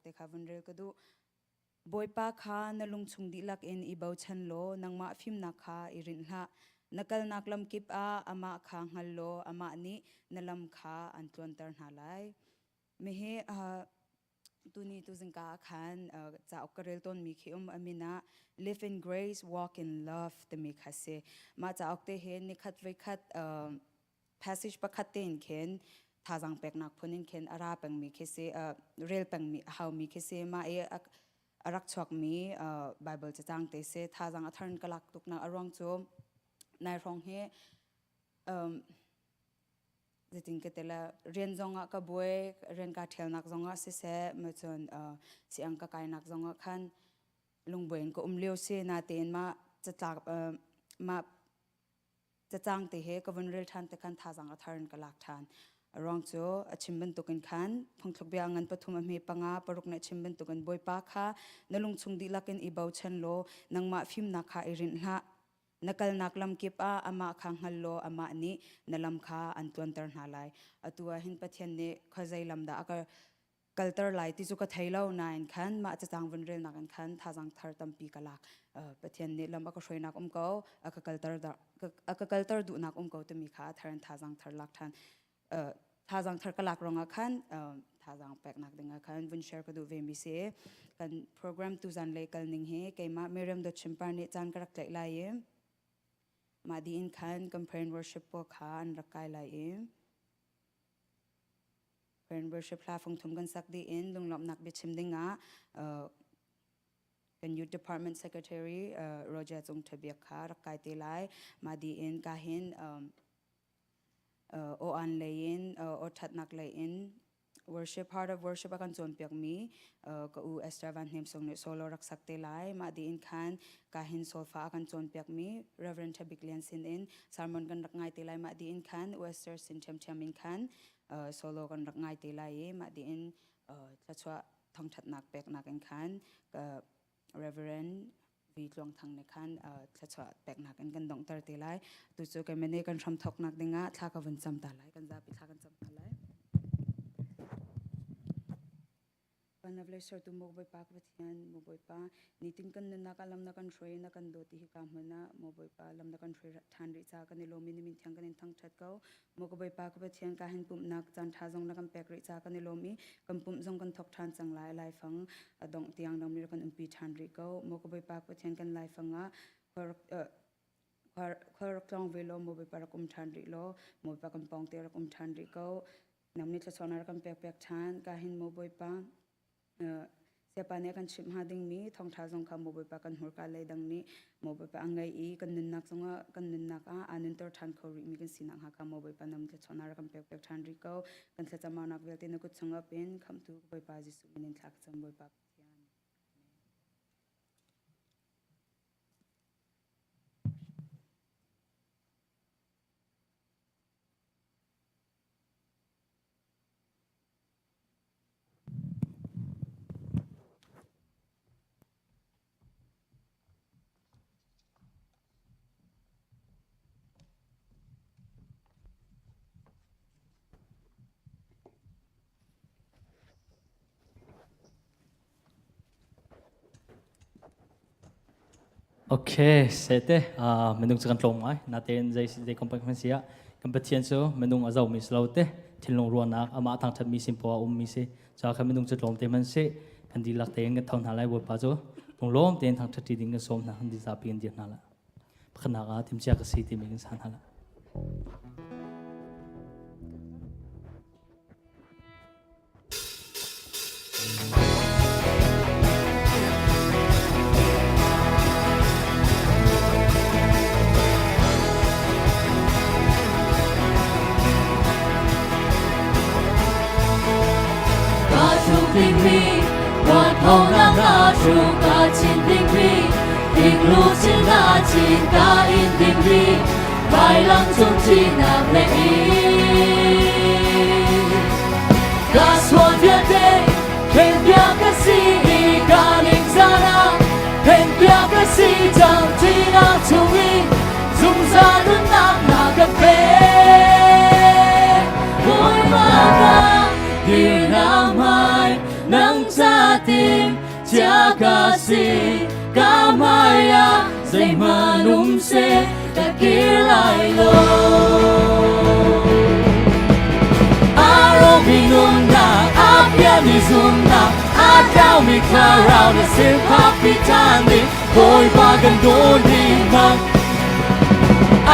te kha vun rel ka duh. Bawipa kha na lungchung dihlak in i bochan law nangmah fimnak kha i rinh hlah. Na kalnak lam kip ah amah kha hngal law amah nih na lam kha an tluanter hna lai. Mihi tuni tuzingka ah khan cauk ka rel tawnmi khi um a min ah Live in Grace, Walk in Love timi kha si. Mah cauk te hi nikhat voikhat passage pakhat tein khin thazaang peknak phun in khin a ra pengmi khi si rel pengmi a haumi khi si mah i a rak chuakmi Bible cacang te si thazaang a thar in ka lak tuknak a ruang cu nai hrawng hi zeitin ka tela rian zongah ka buai rian ka ṭhialnak zongah siseh macun siang ka kainak zongah khan lungbuai in ka um lio si natein mah catlak mah cacang te he ka vun rel ṭhan te khan thazaang a thar in ka lak ṭhan. A ruang cu a chim bantukin khan phungthluk bia ngan pathum a hme panga paruk nih a chim bantukin Bawipa kha na lungchung dihlak in i bochan law nangmah fimnak kha i rinh hlah. Na kalnak lam kip ah amah kha hngal law amah nih na lam kha an tluanter hna lai. Atu ah hin Pathian nih khuazei lam dah a ka kalter lai ti cu ka thei lo nain khan mah cacang vun relnak in khan thazang thar tampi ka lak. Pathian nih lam a ka hruainak um ko, a ka kalter a ka kalter duhnak um ko timi kha thar in thazang thar lak than. Thazang thar ka lak ruangah khan thazang peknak dingah khan vun share ka duh ve mi si. Kan program tuzan lei kal ning hi keimah Miriam Dawt Chimpar nih caan ka rak tlaih lai i mah dih in khan kan prayer and worship pawl kha an rak kai lai i Prayer and worship hla fungthum kan sak dih in lunglawmhnak biachim dingah kan youth department secretary Roger Cung Thabiak kha rak kai te lai. Mah dih in ka hin aw-an lei in aw ṭhatnak lei in worship heart of worship a kan cawnpiak mi ka u Esther Van Hnem Sung nih solo rak sak te lai. Mah dih in khan ka hin solfa a kan cawnpiak mi Reverend Thabik Lian sin in sermon kan rak ngai te lai. Mah dih in khan u Esther sin ṭhiamṭhiam in khan solo kan rak ngai te lai i mah dih in thluachuah thangṭhatnak peknak in khan Reverend Vi Tluang Thang nih khan thluachuah peknak in kan donghter te lai. Tu cu keimah nih kan hram thawknak dingah thla ka vun cam ta lai. Kan zapi thla kan cam ta lai. Van le sertu maw Bawipa ka Pathian, maw Bawipa, nitin kan nunnak ah lam na kan hruai, na kan dawt ti hi ka hmun ah, maw Bawipa, lam na kan hruai ṭhan rih caah kan i lawm i na min thiang kan in thangṭhat ko. Maw ka Bawipa ka Pathian, ka hin pumhnak caan ṭha zong na kan pek rih caah kan i lawm i kan pumh zong kan thawk ṭhan cang lai. Laifang a dongh tiang nang nih kan umpi ṭhan rih ko. Maw ka Bawipa ka Pathian, kan laifang ah khua rak tlawng ve law, maw Bawipa rak um ṭhan rih law, maw Bawipa kan pawng te rak um ṭhan rih ko. Nang nih thluachuah na rak kan pek piak ṭhan. Ka hin maw Bawipa, Siapa nih a kan chimh hnga dingmi thawngṭha zong kha maw Bawipa kan hmurka lei dang nih maw Bawipa a ngei i kan nunnak zongah kan nunnak ah aa nunter ṭhan kho rihmi kan sinak hnga kha maw Bawipa nam thluachuah na rak kan pek piak ṭhan rih ko. Kan thlacamaunak vialte na kut chungah pin khamhtu Bawipa Jesuh min in thla ka cam Bawipa Pathian. Okay, sete minung cu kan tlawm ngai. Natein zei zei company kan si ah kan Pathian cu minung a zomi si lo te thinlung ruahnak amah thangṭhatmi sin poah a ummi si. Ca kha minung cu tlawm te hmanh si kan dihlak tein kan tho hna lai Bawipa cu lunglawm tein thangṭhat ṭi ding kan sawm hna kan zapi kan dir hna la. Pakhatnak ah timhcia ka si timi kan sa hna la. Zungzal nunnak na kan pek. Bawipa ka dirnak hmai nang ca tim chia ka si ka hmai ah zeihmanh um seh ka kir lai lo. Aromi nunnak a pialmi zumhnak a tlaumi thlarau na sin phakpi ṭhan ding Bawipa kan dawn ding hmang.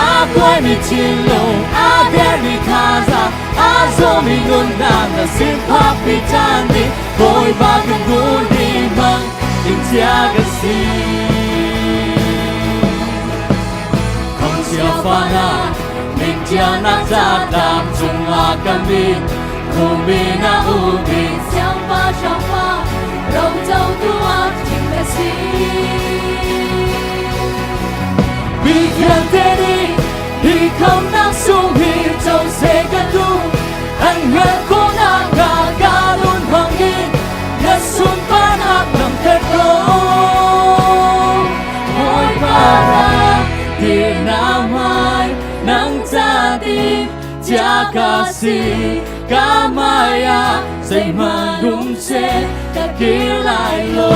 A kuaimi thinlung a dermi thazaang a zawmi nunnak na sin phakpi ṭhan ding Bawipa kan dawn ding hmang timhcia ka si. Khangchia fahnak mingchianak zatlang cungah ka min khumi na umi Siangpahrang pa rocotu ah thim ka si. Mi vialte nih hi khamnak sung hi co seh ka duh an hngalh khawhnak hnga ka nun hmang in na sunparnak langhter ko. Bawipa ra tirnak hmai nang ca ding chia ka si ka hmai ah zeihmanh um seh ka kir lai lo.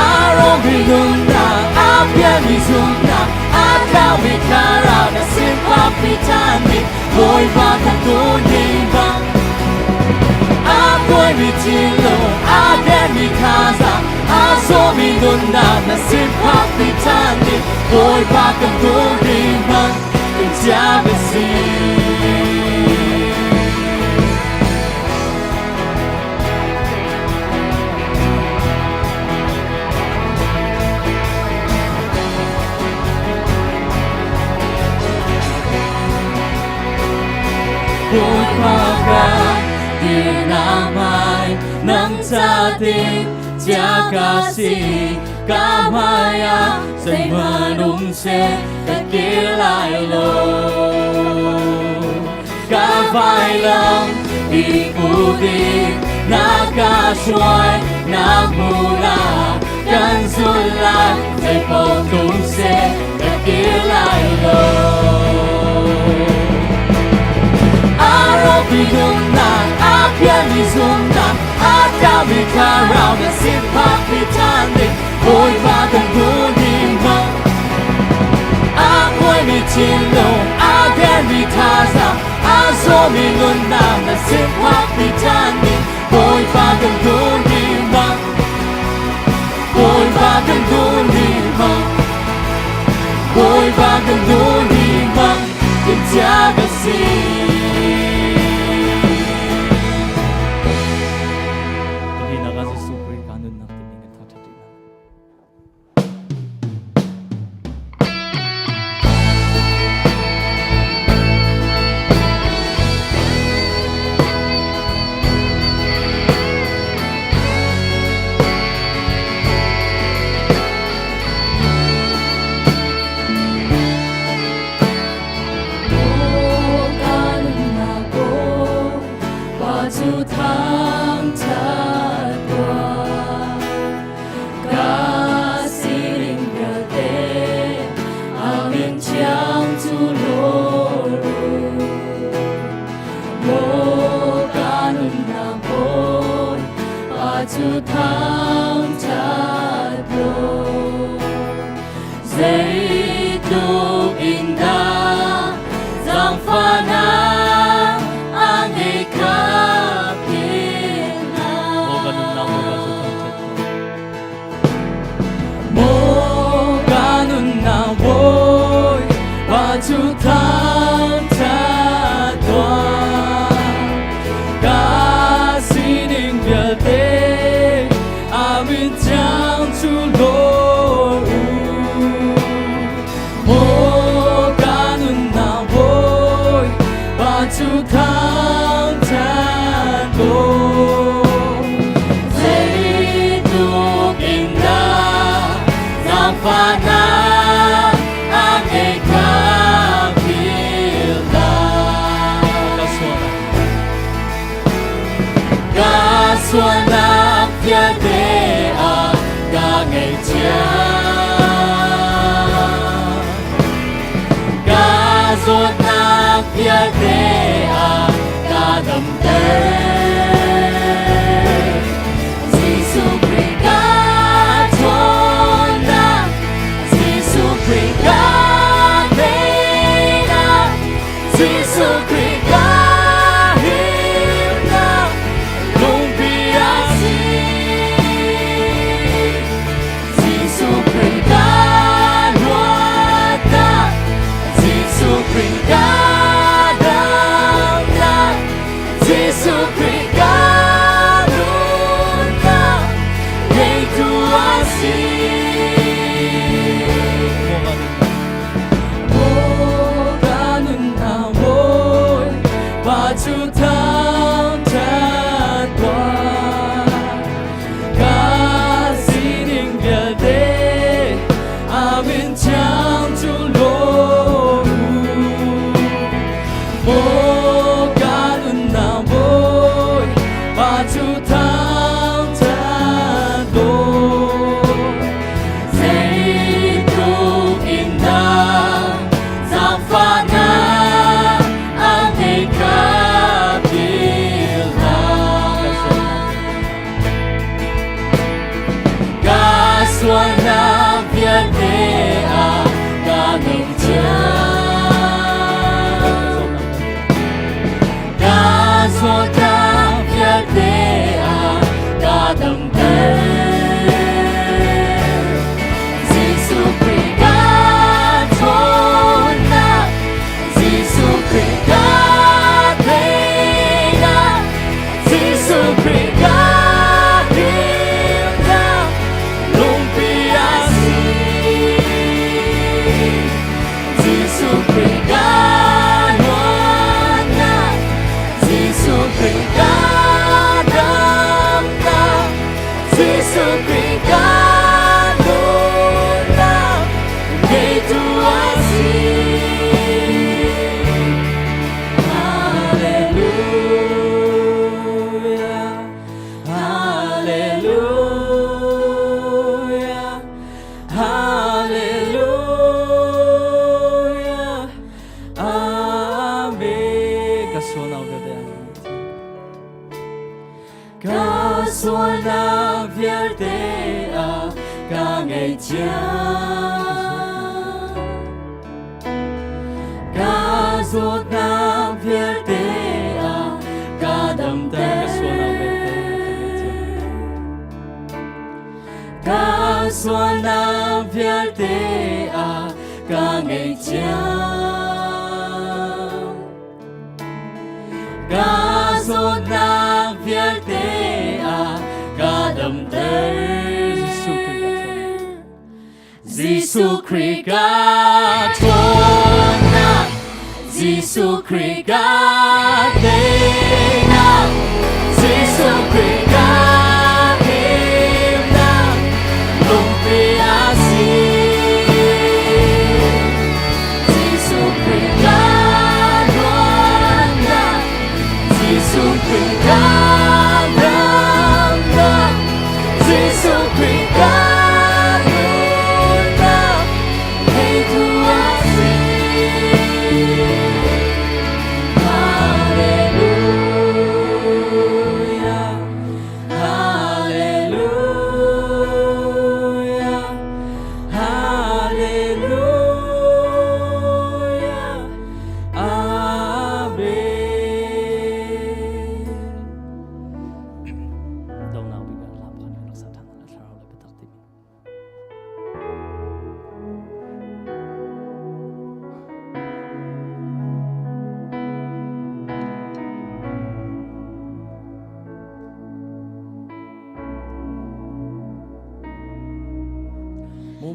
Aromi nunnak a pialmi zumhnak a tlaumi thlarau na sin phakpi ṭhan ding Bawipa kan tuan ding bang a kuaimi thinlung a dermi thazaang a zawmi nunnak na sin phakpi ṭhan ding Bawipa kan tuan ding bang kan chia ka si. Bawipa ka dirnak hmai nang ca ting chia ka si ka hmai ah zeihmanh um seh ka kir lai lo. Ka vailam i put in na ka hruai na hmun ah kan zulh lai zeipaoh tlung seh ka kir lai lo. A ropi nunnak a pialmi zumhnak a tlaumi thlarau na sin phakpi ṭhan ding Bawipa kan hmun ding hmang a kuaimi thinlung a dermi thazaang a zawmi nunnak na sin phakpi ṭhan ding Bawipa kan hmun ding hmang Bawipa kan hmun ding hmang Bawipa kan hmun ding hmang timhcia ka si. Pahnih ah Jesuh Khrih ka nunnak timi kan thangṭhat rih hna. Cu thangṭhat tuah ka sining vialte a min thiang cu lawr u. Maw ka nunnak Bawi Pa cu thangṭhat tuah. Zeitluk in dah zaangfahnak a ngeih kha philh hlah. Maw ka nunnak Bawipa cu thangṭhat tuah. Maw ka nunnak Bawipa cu thangṭhat tuah. Ka sining vialte a min thiang cu lawr u. Maw ka nunnak Bawipa cu thangṭhat tuah. Zeitluk in dah zaangfahnak a ngeih kha philh hlah. Ka sualnak Ka sualnak vialte ah ka ngaihchiat. Ka zawtnak vialte ah ka damter. Ka sualnak vialte a ka ngaihchiat. Ka zawtnak vialte a ka damter. Ka sualnak vialte a ka ngaihchiat. Ka zawtnak vialte a ka damter. Jesuh Khrih ka ṭhawnnak, Jesuh Khrih ka teinak, Jesuh Khrih ka himnak, lungpi a si. Jesuh Khrih ka luatnak, Jesuh Khrih ka damnak, Jesuh Khrih ka nunnak, theitu a si. Hallelujah, Hallelujah, Hallelujah, Amen. Dongnak bik ah hla pakhat kan rak sa ṭhan hna thlarau le biatak timi.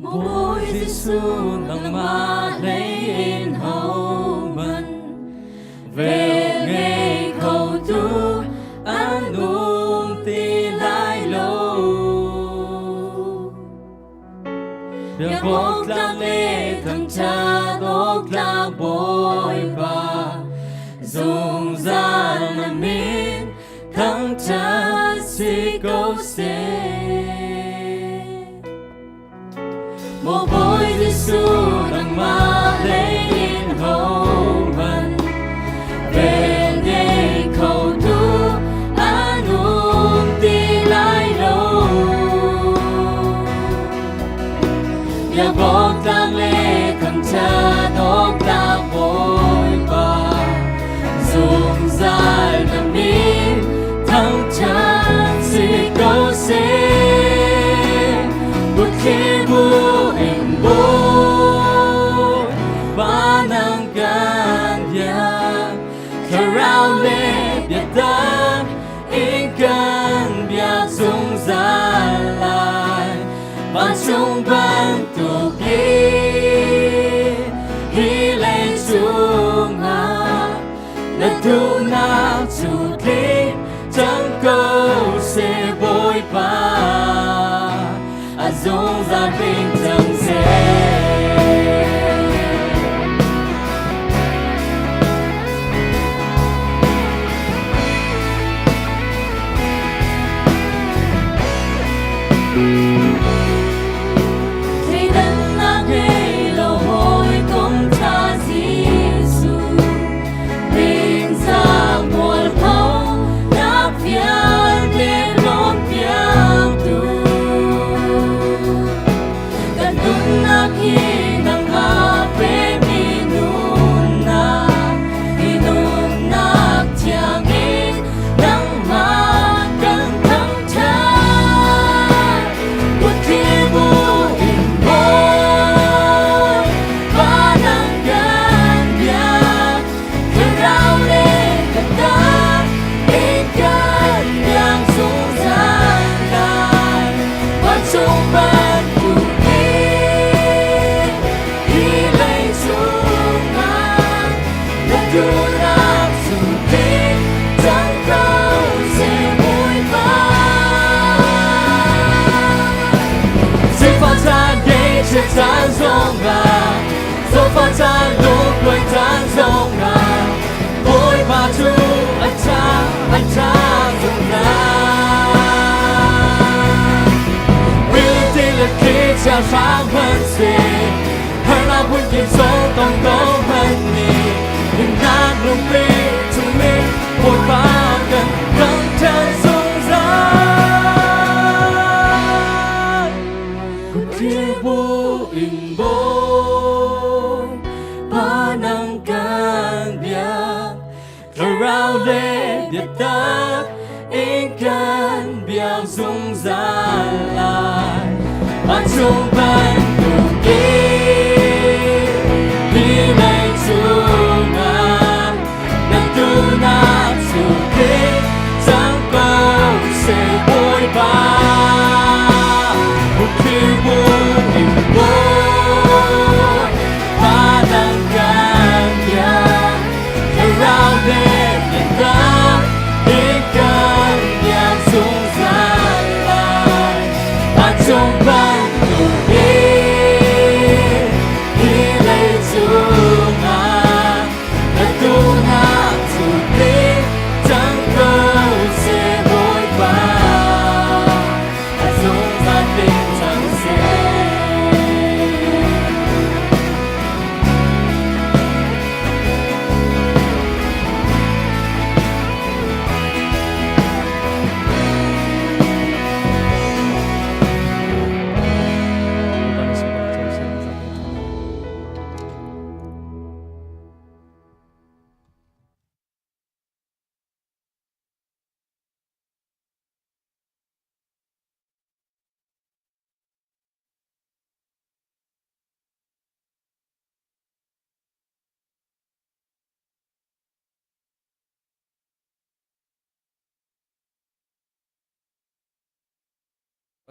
Mawi Jesuh nangmah hlei in hohmanh vel ngei kho tu an um ti lai lo. Biak awk tlak le thangṭhat awk tlak Bawipa, zungzal na min thangṭhat si ko seh. Maw Bawi Jesuh nangmah lei in hohmanh vel ngei kho tu an um ti lai lo. Biak awk tlak le thangṭhat awk tlak Bawipa, zungzal na min thangṭhat si ko seh. Buthlir bu in Bawipa nang kan biak, thlarau le biatak in kan biak zungzal lai. Vancung bantukin hi leicung ah na duhnak cu tling cang ko seh Bawipa, a zungzal tling cang seh. Thleidannak ngei lo hawikom ṭha Jesuh, ningzah mualpho nak vialte lawmpiaktu. Kan nunnak hi nangmah pekmi nunnak, hi nunnak thiang in nangmah kan thangṭhat. Kutthlir bu in Bawipa nang kan biak, thlarau le biatak in kan biak zungzal lai. Vancung bantukin hi leicung ah na duhnak cu tling cang ko seh Bawipa. Sifah caan ngaihchiat caan zongah, zohfah caan lungkuai caan zongah, Bawipa cu a ṭha, a ṭha zungzal. Rili le thli chia hrang hmanh seh, harnak phunkip zong tong ko hmanh nih, himnak lungpi chungin Bawipa kan thangṭhat zungzal. In kan biak zungzal lai. Vancung bantukin hi lei cungah na duhnak cu tling cang ko seh Bawipa. Hmun in Bawipa nang kan biak. Thlarau le biatak in kan biak zungzal lai. Vancung bantukin hi lei cungah na duhnak cu tling cang ko seh Bawipa. A zungzal tling cang seh.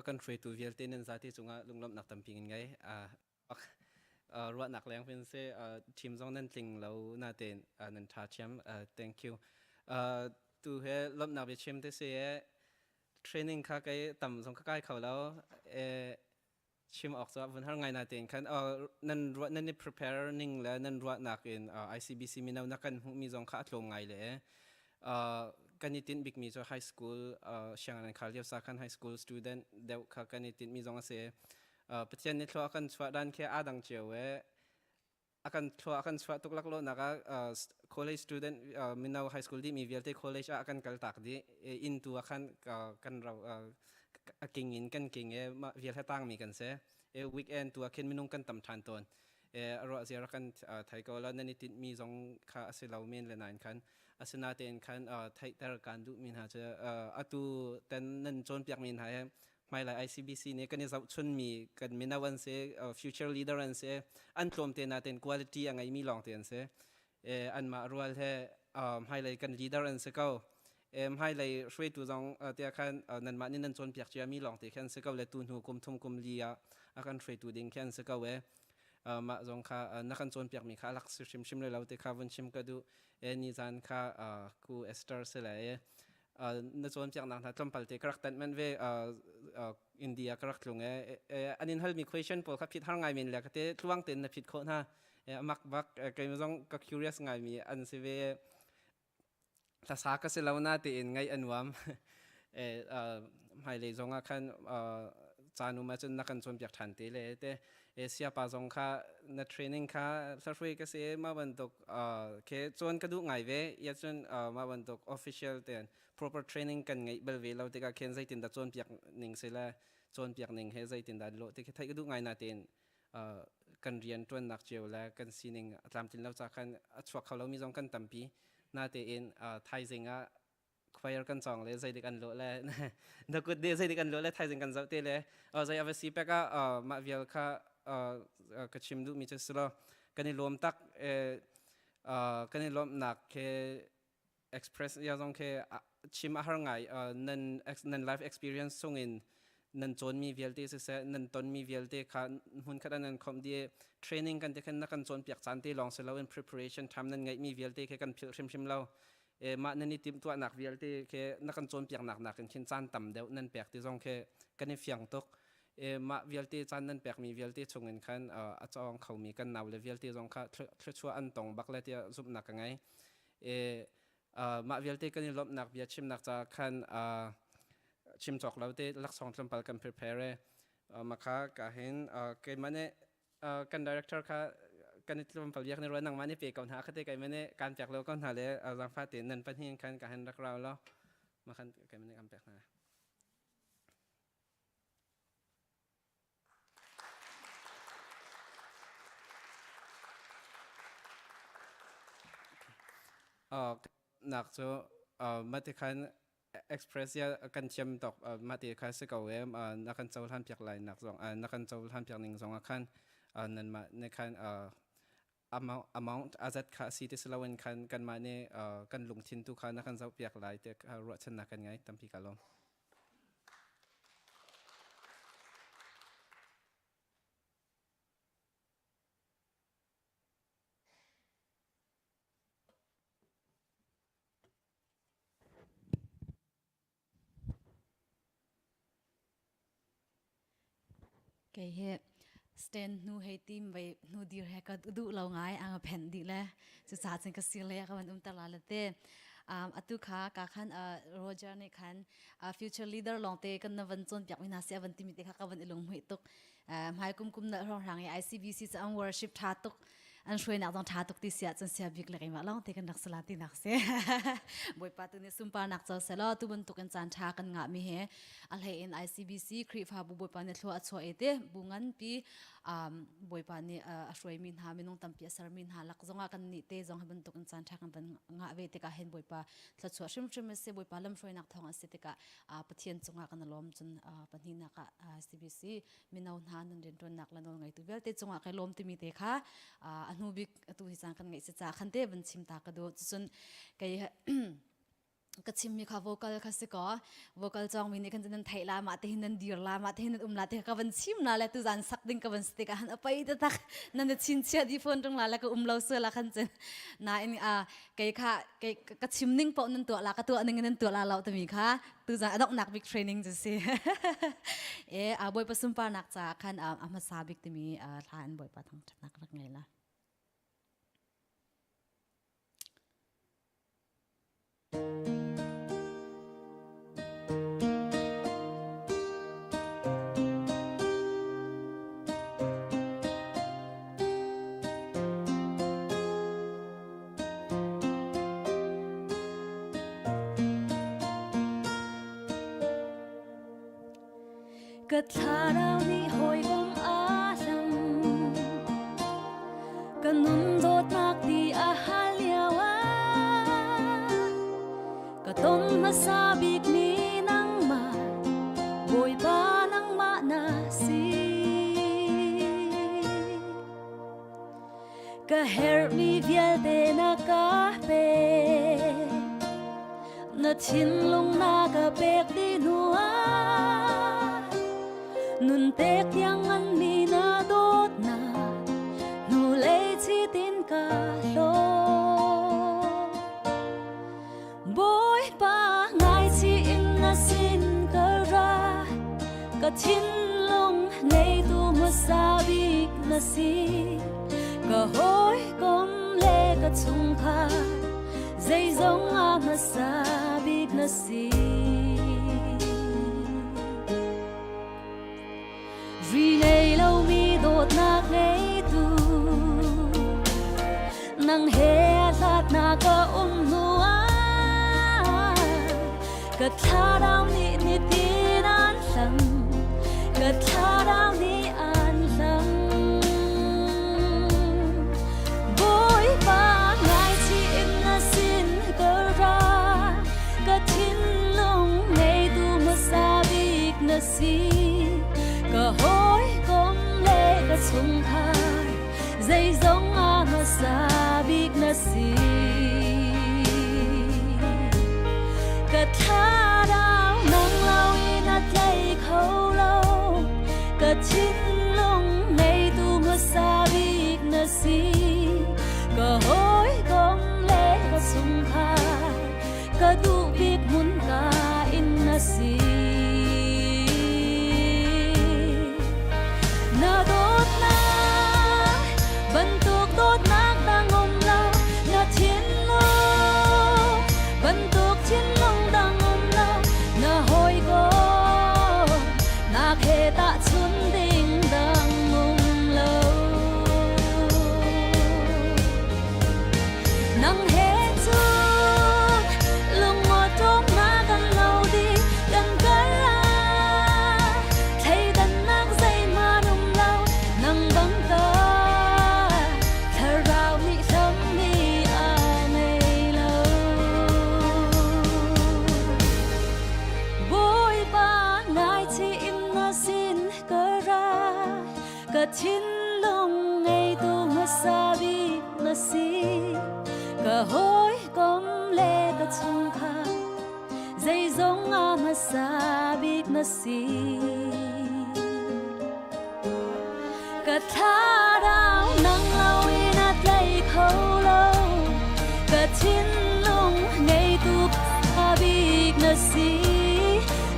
Kan hruaitu vialte nan zate cungah lunglawmhnak tampi kan ngei. Ruahnak leng pin se team zong nan tling lo natein nan tha thiam. Thank you. Tu he lawmhnak bia chim te se training kha kai tam zong ka kai kho lo. Chim awk cu vun har ngai natein khan nan ruah nan i prepare ning le nan ruahnak in ICBC mino na kan hmuhmi zong kha a tlawm ngai le kan i tinh bikmi cu high school sianginn an khar lio sa khan high school student deuh kha kan i tinhmi zong a si. Pathian nih thlua kan chuah dan khi aa dang cio e. A kan thlua a kan chuah tuk laklawhnak ah college student mino high school dih mi vialte college ah kan kal tak dih. Inn tu ah khan kan ro a king in kan king e mah vial he tang mi kan si. Weekend tu ah khin minung kan tam than tawn. Ruah zia kan thei ko la nan i tinh mi zong kha a si lo men le nain khan asinatein khan theihter kan duh mi hna cu atu ten nan cawnpiak mi hna he hmailai ICBC nih kan i zohchunmi kan mino an si, future leader an si, an tlawmte natein quality a ngeimi lawngte an si. Anmah rual he hmailei kan leader an si ko. Hmailei hruaitu zong tiah khan nanmah nih nan cawnpiak ciami lawngte khi an si ko le tu hnu kum thum kum li ah a kan hruaitu ding khi an si ko e. Mah zong kha na kan cawnpiakmi kha a lak si hrimhrim le lo te kha vun chim ka duh. Ni zan kha ku Esther si le na cawnpiaknak hna tlawmpal te ka rak tanh manh ve. India ka rak tlung e an in halmi question pawl kha phit har ngai men le ka te tluang tein na phit khawh hna. Amak bak kei zong ka curious ngai mi an si ve. Hlasa ka si lo na tiin ngaih a nuam. Hmailei zong ah khan caan um ahcun na kan cawnpiak ṭhan te le te. Siapa zong kha na training kha hlahrui ka si ma bantuk ke cawn ka duh ngai ve ya cun ma bantuk official ten proper training kan ngeih bal ve lo tikah khin zeitin dah cawnpiak ning si le cawnpiak ning he zeitin dah lawh ti khi theih ka duh ngai na tein kan rian ṭuannak cio le kan sining a tlamtlin lo ca khan a chuak kho lomi zong kan tampi. Natein thaizing ah choir kan cawng le zeidik an lawh le na kut deh zeidik an lawh le thaizing kan zoh te le zei a va si pek ah mah vial kha ka chim duhmi cu si lo. Kan i lawm tak. Kan i lawmhnak he express ya zong khi chim a har ngai. Nan nan life experience chungin nan cawnmi vialte siseh nan tonmi vialte kha hmun khat ah nan khomh dih. Training kan ti khan na kan cawnpiak caan te lawng si loin preparation time nan ngeihmi vialte khi kan philh hrimhrim lo. Mah nan i timhtuahnak vialte khi na kan cawnpiaknak nakin khin caan tam deuh nan pek ti zong khi kan i fiang tuk. Mah vialte caan nan pekmi vialte chungin khan a cawng khomi kan nau le vialte zong kha thluachuah an tong bak le tiah zumhnak ka ngei. Mah vialte kan i lawmhnak bia chimnak ca khan chim cawk lo te laksawng tlawmpal kan prepare. Makha ka hin keimah nih kan director kha kan i tlawmpal biak ni ruan nangmah nih pe ko hna khate keimah nih kan pek lo ko hna le zaangfah tein nan pahnih khan ka hin rak rau lo makhan keimah nih kan pek hna. Nak cu mah ti khan. Express ya kan thiam tok mah ti kha si ko e na kan cohlan piak lai nak zong na kan cohlan piak ning zong ah khan nan mah ne khan amount amount azat kha si ti siloin khan kan mah nih kan lungthin tu kha na kan zoh piak lai te ruahchannak kan ngai tampi ka lawm. Kei hi stand hnu hei tim vai hnu dir he ka duh lo ngai ang phen di le cu ca cun ka sir le ka van um ter la le te atu kha ka khan Roger nih khan future leader long te kan na van cawn piak mi hna si avan timi te kha ka van ilung hmuih tuk hmai kum kum na hrong hrang i ICBC cu an worship tha tuk an hruainak zong tha tuk ti sia cun sia bik le keimah lawng te kan rak sala ti nak si Bawipa tu nih sunparnak co selaw tu bantuk in caan tha kan ngah mi he a hlei in ICBC Khrihfabu Bawipa nih thlua a chuah e te bu nganpi Bawipa nih a hruai mi hna minung tampi a ser mi hna lak zongah kan nih te zong hi bantuk in caan tha kan van ngah ve tikah hin Bawipa thluachuah hrimhrim a si Bawipa lamhruainak thawng a si tikah Pathian cungah kan lawm cun pahnihnak ah ICBC mino hna nan rianṭuannak le nawl ngeitu vialte cungah kai lawm timi te kha a hnu bik atu hi caan kan ngeih si ca khan te van chim ta ka duh cun kei ka chimmi kha vocal kha si ko vocal cawng mi nih khan nan theih la mah te hin nan dir la mah te hin nan um la te ka van chim la le tu zan sak ding ka van si ka han apai ta tak nan na chin chia di phone tung la le ka um lo su la khan cun na in a kei kha kei ka chim ning paoh nan tuah la ka tuah ning nan tuah la lo timi kha tu zan adoknak bik training cu si e a bawipa sunparnak caah khan a hmasa bik timi hla in bawipa thangṭhatnak rak ngei la. Ka thlarau nih hawikom aa hlam Ka nun dawtnak ti a hal lio ah Ka ton hmasa bik mi nangmah Bawipa nangmah na si Ka herhmi vialte na ka pe Na thinlung na ka pek dih hnu ah Nun pek tiang nganmi na dawtnak Hnulei chit in ka hlaw Bawipa ngaichih in na sin ka ra Ka thinlung ngeitu hmasa bik na si Ka hawikom le ka chungkhar zeizong ah hmasa bik na si Ri ngei lomi dawtnak ngeitu nang he hlatnak ka um hnu ah ka thlarau nih nitin an hlam ka thlarau nih an hlam Bawipa ngaichih in na sin ka ra ka thinlung ngeitu hmasa bik na si Ka hawikom le ka chungkhar zeizong ah hmasa bik na si. Ka thlarau nang lo in a tlai kho lo ka thinlung ngeitu hmasa bik na si. Ka hawikom le ka chungkhar ka duh bik hmun ka in na si. Na dawtnak bantuk dawtnak dang um lo, na thinlung bantuk thinlung dang um lo. Ka thinlung ngeitu hmasa bik na si. Ka hawikom le ka chungkhar zeizong ah hmasa bik na si. Ka thlarau nang loin a tlai kho lo. Ka thinlung ngeitu hmasa bik na si.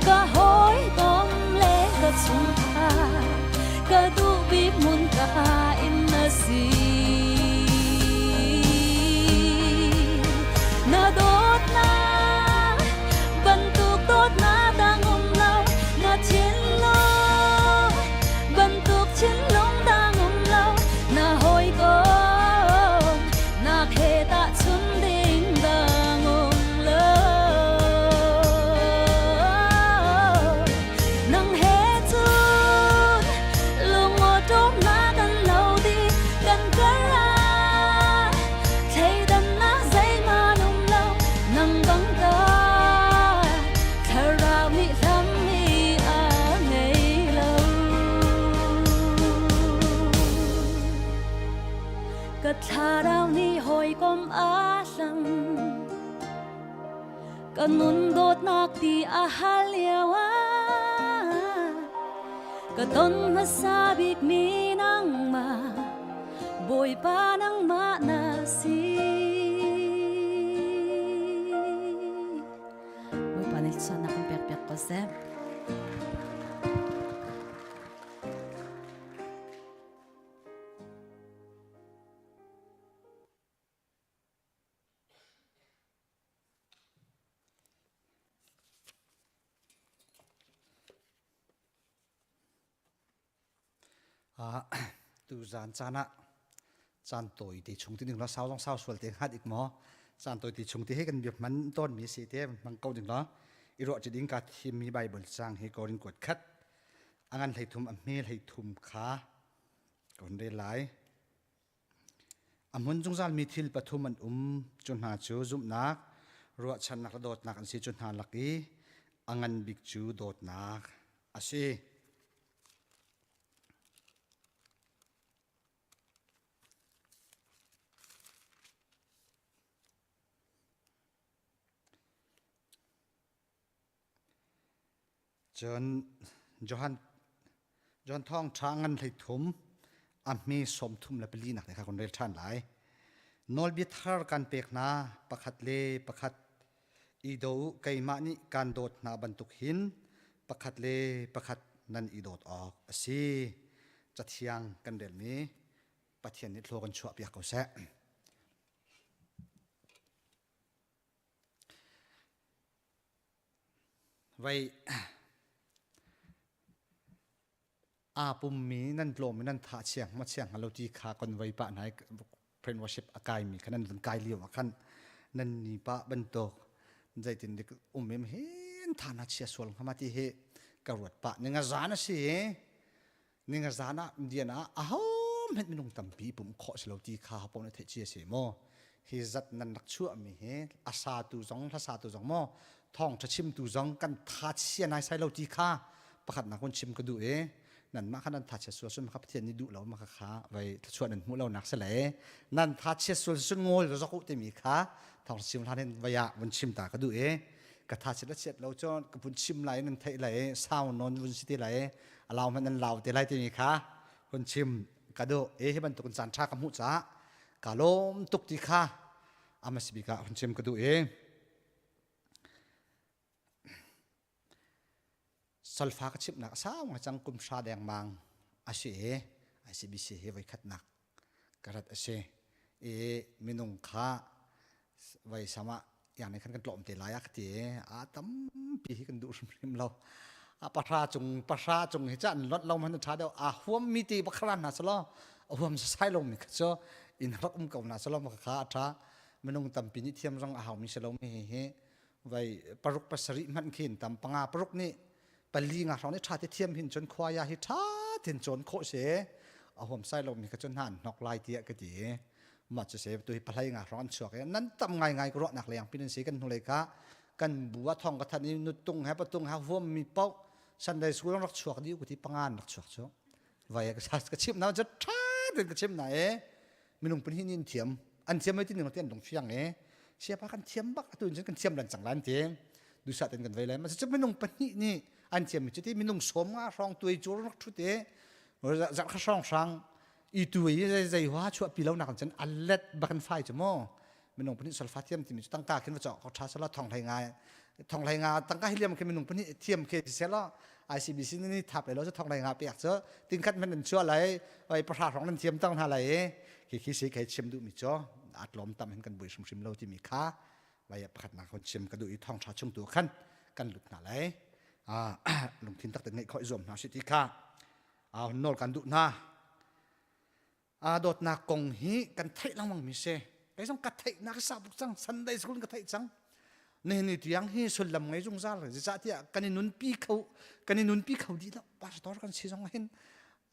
Ka hawikom le ka chungkhar ka duh bik hmun ka in na si. Na dawtnak bantuk dawtnak dang um lo, na thinlung bantuk thinlung dang um lo, na hawikom nak he tahchun ding dang um lo. Nang he cun lungawṭawmnak kan lo dih, kan kar ah thleidannak zeihmanh um lo. Nang bang ka thlarau nih hlammi a ngei lo. Ka thlarau nih hawikom a hlam. Ka nun dawtnak ti a hal lio ah ka ton hmasa bik mi nangmah Bawipa nangmah na si. Bawipa nih thluachuahnak kan pek piak ko seh. Tuzaan caan ah caan tawi te chung ti ding la sau zong sau sual te hngat ik maw caan tawi te chung ti hi kan biak man tawn mi si te hmang ko ding la i ruah chi ding ka thim mi Bible cang hi Korin kuat khat angan hlei thum a hme hlei thum kha kon re lai A hmun zungzalmi thil pathum an um. Cu hna cu zumhnak, ruahchannak le dawtnak an si. Cu hna lak i a ngan bik cu dawtnak a si. Cun Johan Johan thawngṭha ngan 13 a hme 34 nak te kha kun rel ṭhan lai. Nawlbia thar kan pek hna pakhat le pakhat i do u keimah nih kan dawt hna bantuk hin pakhat le pakhat nan i dawt awk a si. Cathiang kan relmi Pathian nih thlaw kan chuahpiak ko seh. Vei aa pummi nan tlawm i nan tha chiang ma chiang hnga lo ti kha kon vei pah hna i friend worship a kaimi kha nan vun kai lio ah khan nan ni pah bantuk zeitin dik um em hin tha na chia sual hnga ma ti hi ka ruat pah ninga zan a si i ninga zan ah Indian ah aho hmenh minung tampi pum khawh si lo ti kha pon na theih chi a si maw hi zat nan rak chuah mi hi a sa tu zong hla sa tu zong maw thawng tha chim tu zong kan tha chia nai sai lo ti kha pakhat nak kun chim ka duh i nan mah kha nan tha chia sual sun kha pathian nih duh lo ma kha kha vai thluachuah nan hmuh lo nak se le nan tha chia sual sun ngol zok u timi kha thawng chim hlan hin vai ah vun chim ta ka duh i ka tha chiat la chiat lo cun ka vun chim lai nan theih lai sau non vun si ti lai a lau hmanh nan lau te lai timi kha hun chim ka duh e hi bantuk in caan ṭha ka hmuh caah ka lawm tuk ti kha ama si bik ah hun chim ka duh i solfa ka chimnak a sau ngai cang kum hra dengmang a si i ICBC hi voikhatnak ka rat a si i minung kha vai sama yang nih khan kan tlawm te lai a ka ti a tampi hi kan duh hrimhrim lo a pahra cung pahra cung hi chan lot lo man tha deuh a huam mi ti bakhran hna salo a huam sai lo mi kha chu in rak um ko na salo ma kha a tha minung tampi nih thiam zong a hau mi salo mi hi hi vai paruk pasarih hmanh khin tam panga paruk nih pali nga hrawng nih tha te thiam hin chun khua ya hi tha tin chon kho se a huam sai lo mi kha chun han nok lai tiah ka ti mah cu se tu hi palai nga hrawng an chuak i nan tam ngai ngai ka ruahnak leng pin an si kan hnulei kha kan bu a thong ka than i nutung he patung he huam mi paoh Sunday school rak chuak dih ku ti pangan rak chuak cu. Vai ka ka chim na cu tha ten ka chim na e minung pun hi nin thiam an thiam mai ti ning ti an dong fiang e siapa kan thiam bak atu in kan thiam lan cang lan ti dusa ten kan vei lai ma cu minung pahnih nih an thiam mi cu ti minung som nga hrawng tuai cu rak thu te zarh kha hrawng hrang i tu i zei hua chuah pi lo nak cun alet bakan fai cu mo minung pahnih solfa thiam timi cu tangka khin va cawk ko tha sala thong hlei nga thong hlei nga tangka hi liam khi minung pahnih thiam khi sela ICBC ni thap le lo cu thong hlei nga pek cu tingkhat man an chuah lai oi pahra hrong nan thiam tang hna lai khi khi si kai chim duh mi cho atlom tam hin kan bui hrim hrim lo timi kha vai pakhat nak hon chim ka duh i thong tha chung tu khan kan lut hna lai a lungthin tak te ngeih khoi zuam hna si ti kha a nol kan duh hna a dawtnak kong hi kan theih lengmang mi si kei zong ka theihnak sa buk cang Sunday school ka theih cang nihin ni tiang hi sullam ngei zungzal zeicahtiah kan i nunpi kho kan i nunpi kho dih lo pastor kan si zong hin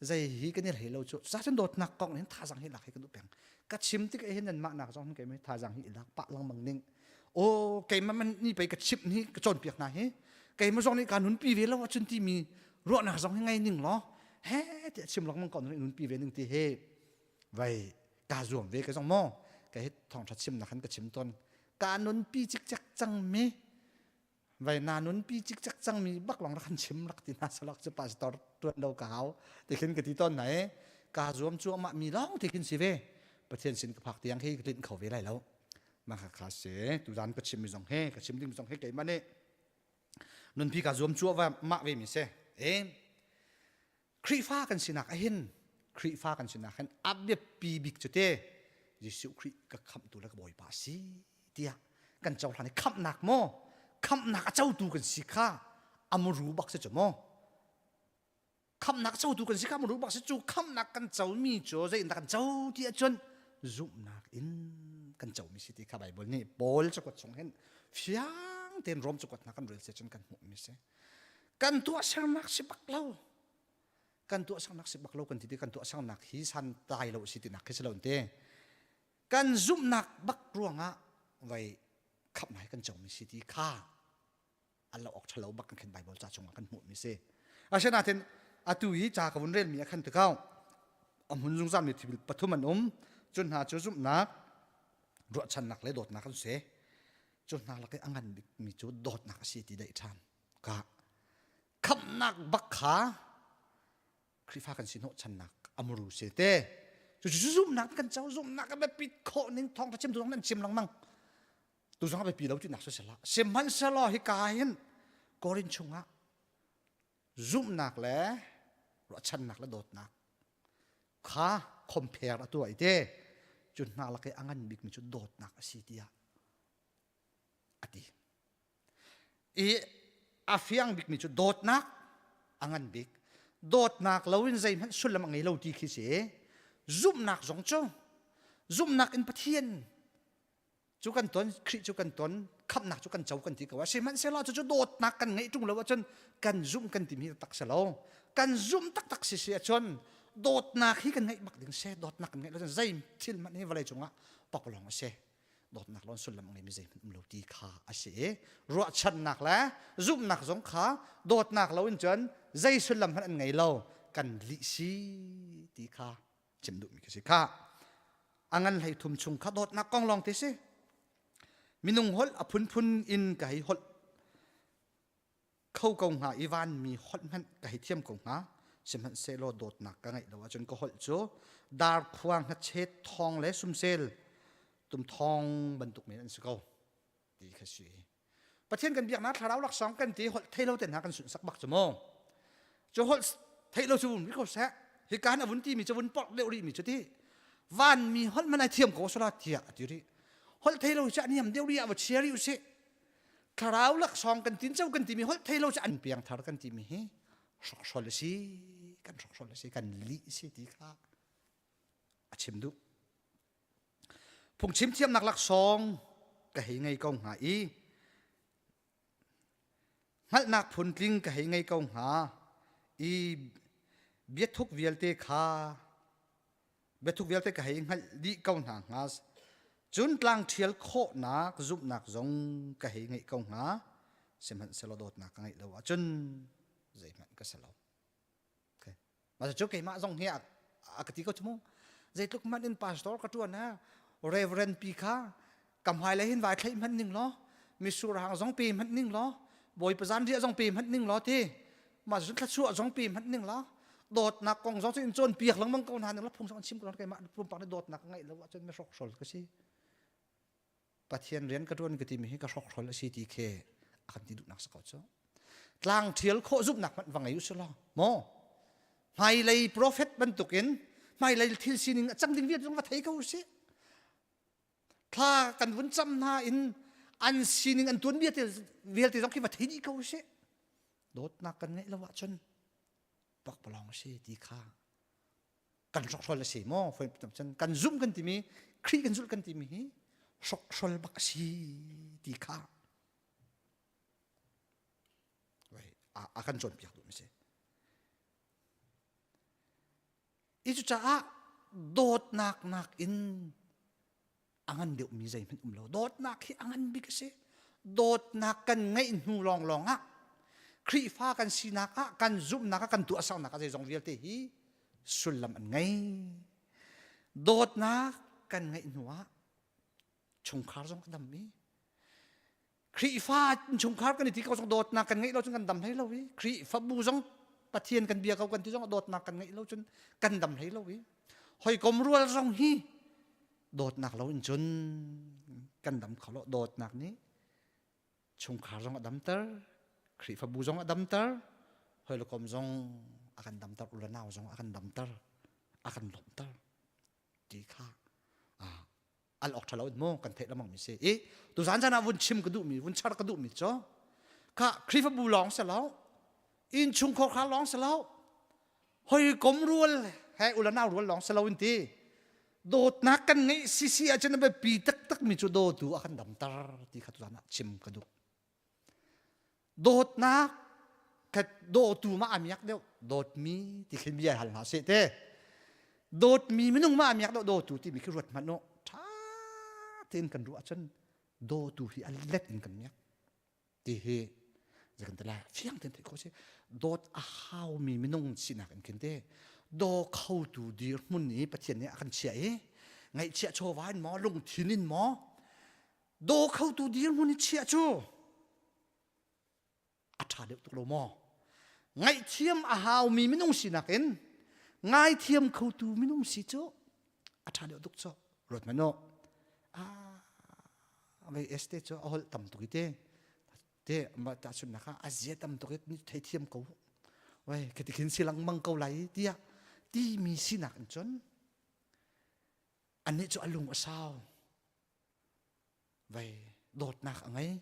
zei hi kan i hlei lo cu cun dawtnak kong hin thazang hi lak hi ka duh peng ka chim tik hin nan mah nak zong hin keimah thazang hi i lak pah lengmang ning o keimah man ni pei ka chim hi ka cawnpiak hna hi keimah zong nih ka nunpi ve lo ahcun timi ruahnak zong hi ngei ning law he tiah chim lengmang ko nan nunpi ve ning ti he vai ka zuam ve ka zong maw ka hi thawngtha chim nak han ka chim ton ka nunpi cikcek cang mi vai na nunpi cikcek cang mi bak long rak han chim rak ti na salak chu pastor tuan lo ka hau ti khin ka ti ton na e ka zuam chu ama mi long ti khin si ve pathian sin ka phak tiang hi ka tlin kho ve lai lo ma kha kha se tu zan ka chim mi zong he ka chim ding zong he keimah nih nunpi ka zuam cu va mah ve mi si e Khrihfa kan sinak ahin Khrihfa kan sinak hin a biapi bik cu te Jesuh Khrih ka khamhtu le ka Bawipa si tiah kan cohlan i khamhnak maw khamhnak a cotu kan si kha amuru bak si cu maw khamhnak cotu kan si kha amuru bak si cu khamhnak kan comi cu zei in dah kan co ti ahcun zumhnak in kan comi si ti kha Bible nih Paul cakuat chung hin fiang tein Rom cakuat hna kan rel si cun kan hmuhmi si kan tuahsernak si bak lo kan tuahsernak si bak lo kan ti ti kan tuahsernak hi san tai lo si tinak khi si lo te kan zumhnak bak ruangah vai khamhnak hi kan comi si ti kha an lo awk ṭhalo bak kan khin Bible ca chungah kan hmuhmi si. Asinain atu hi ca ka vun relmi a khan tikau a hmun zungzal mi thil pathum an um cu hna cu zumhnak ruahchannak le dawtnak an si cu hna lak i a ngan bikmi cu dawtnak a si ti daih ṭhan ka khamhnak bak kha Khrihfa kan si hnawhchannak amuru si te cu cu zumhnak kan co zumhnak a biapit khawh ning thawng chim tu nan chim lengmang tu zong a biapi lo tinak sisela sihmanhsehlaw hika hin Korin chungah zumhnak le ruahchannak le dawtnak kha compare a tuah i te cu hna lak i a ngan bikmi cu dawtnak a si tiah a ti i a fiang bikmi cu dawtnak a ngan bik dawtnak loin zeihmanh sullam a ngei lo ti khi si zumhnak zong cu zumhnak in Pathian cu kan ton Khrih cu kan ton khamhnak cu kan co kan ti ko a sihmanhsehlaw cucu dawtnak kan ngeih ṭung lo ahcun kan zumh kan timi hi tak si lo kan zumh taktak si si ahcun dawtnak hi kan ngeih bak ding si dawtnak kan ngeih lo cun zei thil hmanh hi vawlei cungah paklawng a si dawtnak lon sullam a ngeimi zeihmanh um lo ti kha a si i ruahchannak le zumhnak zong kha dawtnak lo in cun zei sullam hmanh an ngei lo kan lih si ti kha chim duhmi ka si kha a ngan hlei thum chung kha dawtnak kong lawng te si minung holh a phunphun in ka hei holh kho ko hnga i vanmi holh hmanh ka hei thiam ko hnga sihmanhsehlaw dawtnak ka ngeih lo ahcun ka holh cu darkhuang hnachet thawng le sumsel tum thawng bantuk men an si ko ti kha si Pathian kan biaknak thlarau laksawng kan ti holh thei lo te hna kan sunhsak bak cu mu cu holh thei lo cu vun ko seh hika han a vun ti mi cu vun porh deuh rih mi cu ti vanmi holh man ai thiam ko sala tiah a ti rih holh thei lo cu an niam deuh rih ah va chia rih usih thlarau laksawng kan tin co kan timi holh thei lo cu an piang thar kan timi hi hrokhhrol a si kan hrokhhrol a si kan lih si ti kha a chim duh Phungchim thiamnak laksawng ka hei ngei ko hnga i hngalhnak phuntling ka hei ngei ko hnga i biathuk vialte kha biathuk vialte ka hei hngalh dih ko hna hnga cun tlang ṭhial khawhnak zumhnak zong ka hei ngeih ko hnga sihmanhsehlaw dawtnak ka ngeih lo ahcun zeihmanh ka si lo. Okay. Mah cu keimah zong hi a ka ti ko chu mu. Zeitluk hmanh in pastor ka tuan ha reverend pi kha ka hmai le hin vai thlei hmanh ning law misur hang zong pe hmanh ning law bawipa zan riah zong pe hmanh ning law ti mah cun thluachuah zong pe hmanh ning law dawtnak kong zong cu in cawn piak lengmang ko hna ning law phung zong chim ko keimah pumpak nih dawtnak ka ngeih lo ahcun mi hrokhrol ka si Pathian rian ka ṭuan ka timi hi ka hrokhrol a si ti khi a kan ti duhnak si ko cu tlang ṭhial khawh zumhnak hmanh va ngei u si law maw hmailei prophet bantukin hmailei thil sining a cang ding vialte zong va thei ko u sih thla kan vun cam hna in an sining an tuan vialte vialte zong khi va thei dih ko u sih dawtnak kan ngeih lo ahcun pakpalawng a si ti kha kan hrokhrol a si maw cun kan zumh kan timi Khrih kan zulh kan timi hi hrokhrol bak a si ti kha a kan cawnpiak duhmi si. I cucaah dawtnak nakin a ngan deuhmi zeihmanh um lo. Dawtnak hi a ngan bik a si. Dawtnak kan ngeih hnu lawnglawng ah Khrihfa kan sinak ah kan zumhnak ah kan tuahsernak ah zeizong vialte hi sullam an ngei. Dawtnak kan ngeih hnu ah chungkhar zong a dam i Khrihfa chungkhar kan i ti ko zong dawtnak kan ngeih lo cun kan dam hlei lo i Khrihfabu zong Pathian kan bia ko kan ti zong dawtnak kan ngeih lo cun kan dam hlei lo i hawikom rual zong hi dawtnak lo in cun kan dam kho lo dawtnak nih chungkhar zong a damter Khrihfabu zong a damter hawikom zong a kan damter u le nau zong a kan damter a kan lawmhter ti kha al awk ṭha lo in maw kan theih lengmang mi si i tuzan zan ah vun chim ka duhmi vun char ka duhmi cu kha Khrihfabu lawng si lo innchungkhar kha lawng si lo hawikom rual he ulanau rual lawng si lo in ti dawtnak kan ngeih sisi ahcun a biapi taktak mi cu dawtu a kan damter ti kha tuzan ah chim ka duh Dawtnak ka dawtu ma a miak deuh dawtmi ti khin bia hal hna seh te dawtmi minung ma a miak deuh dawtu timi khi ruat hmanh u ṭha tein kan ruah ahcun dawtu hi a let in kan miak ti hi kan ti lai fiang tein theih khawh si dawt a haumi minung sinak in khin te daw khotu dirhmun i Pathian nih a kan chiah i ngaihchiah chawva in maw lungthin in maw daw khotu dirhmun i chiah cu a ṭha deuh tuk lo maw ngaihthiam a haumi minung sinak in ngaithiam khotu minung si cu a ṭha deuh tuk cu ruat hmanh u ah vei este cu a holh tam tuk i te te ma tahchunhnak ah a zia tam tuk i theithiam ko wei khati khin si lengmang ko lai tiah timi sinak in cun anih cu a lung a sau Vei dawtnak a ngei.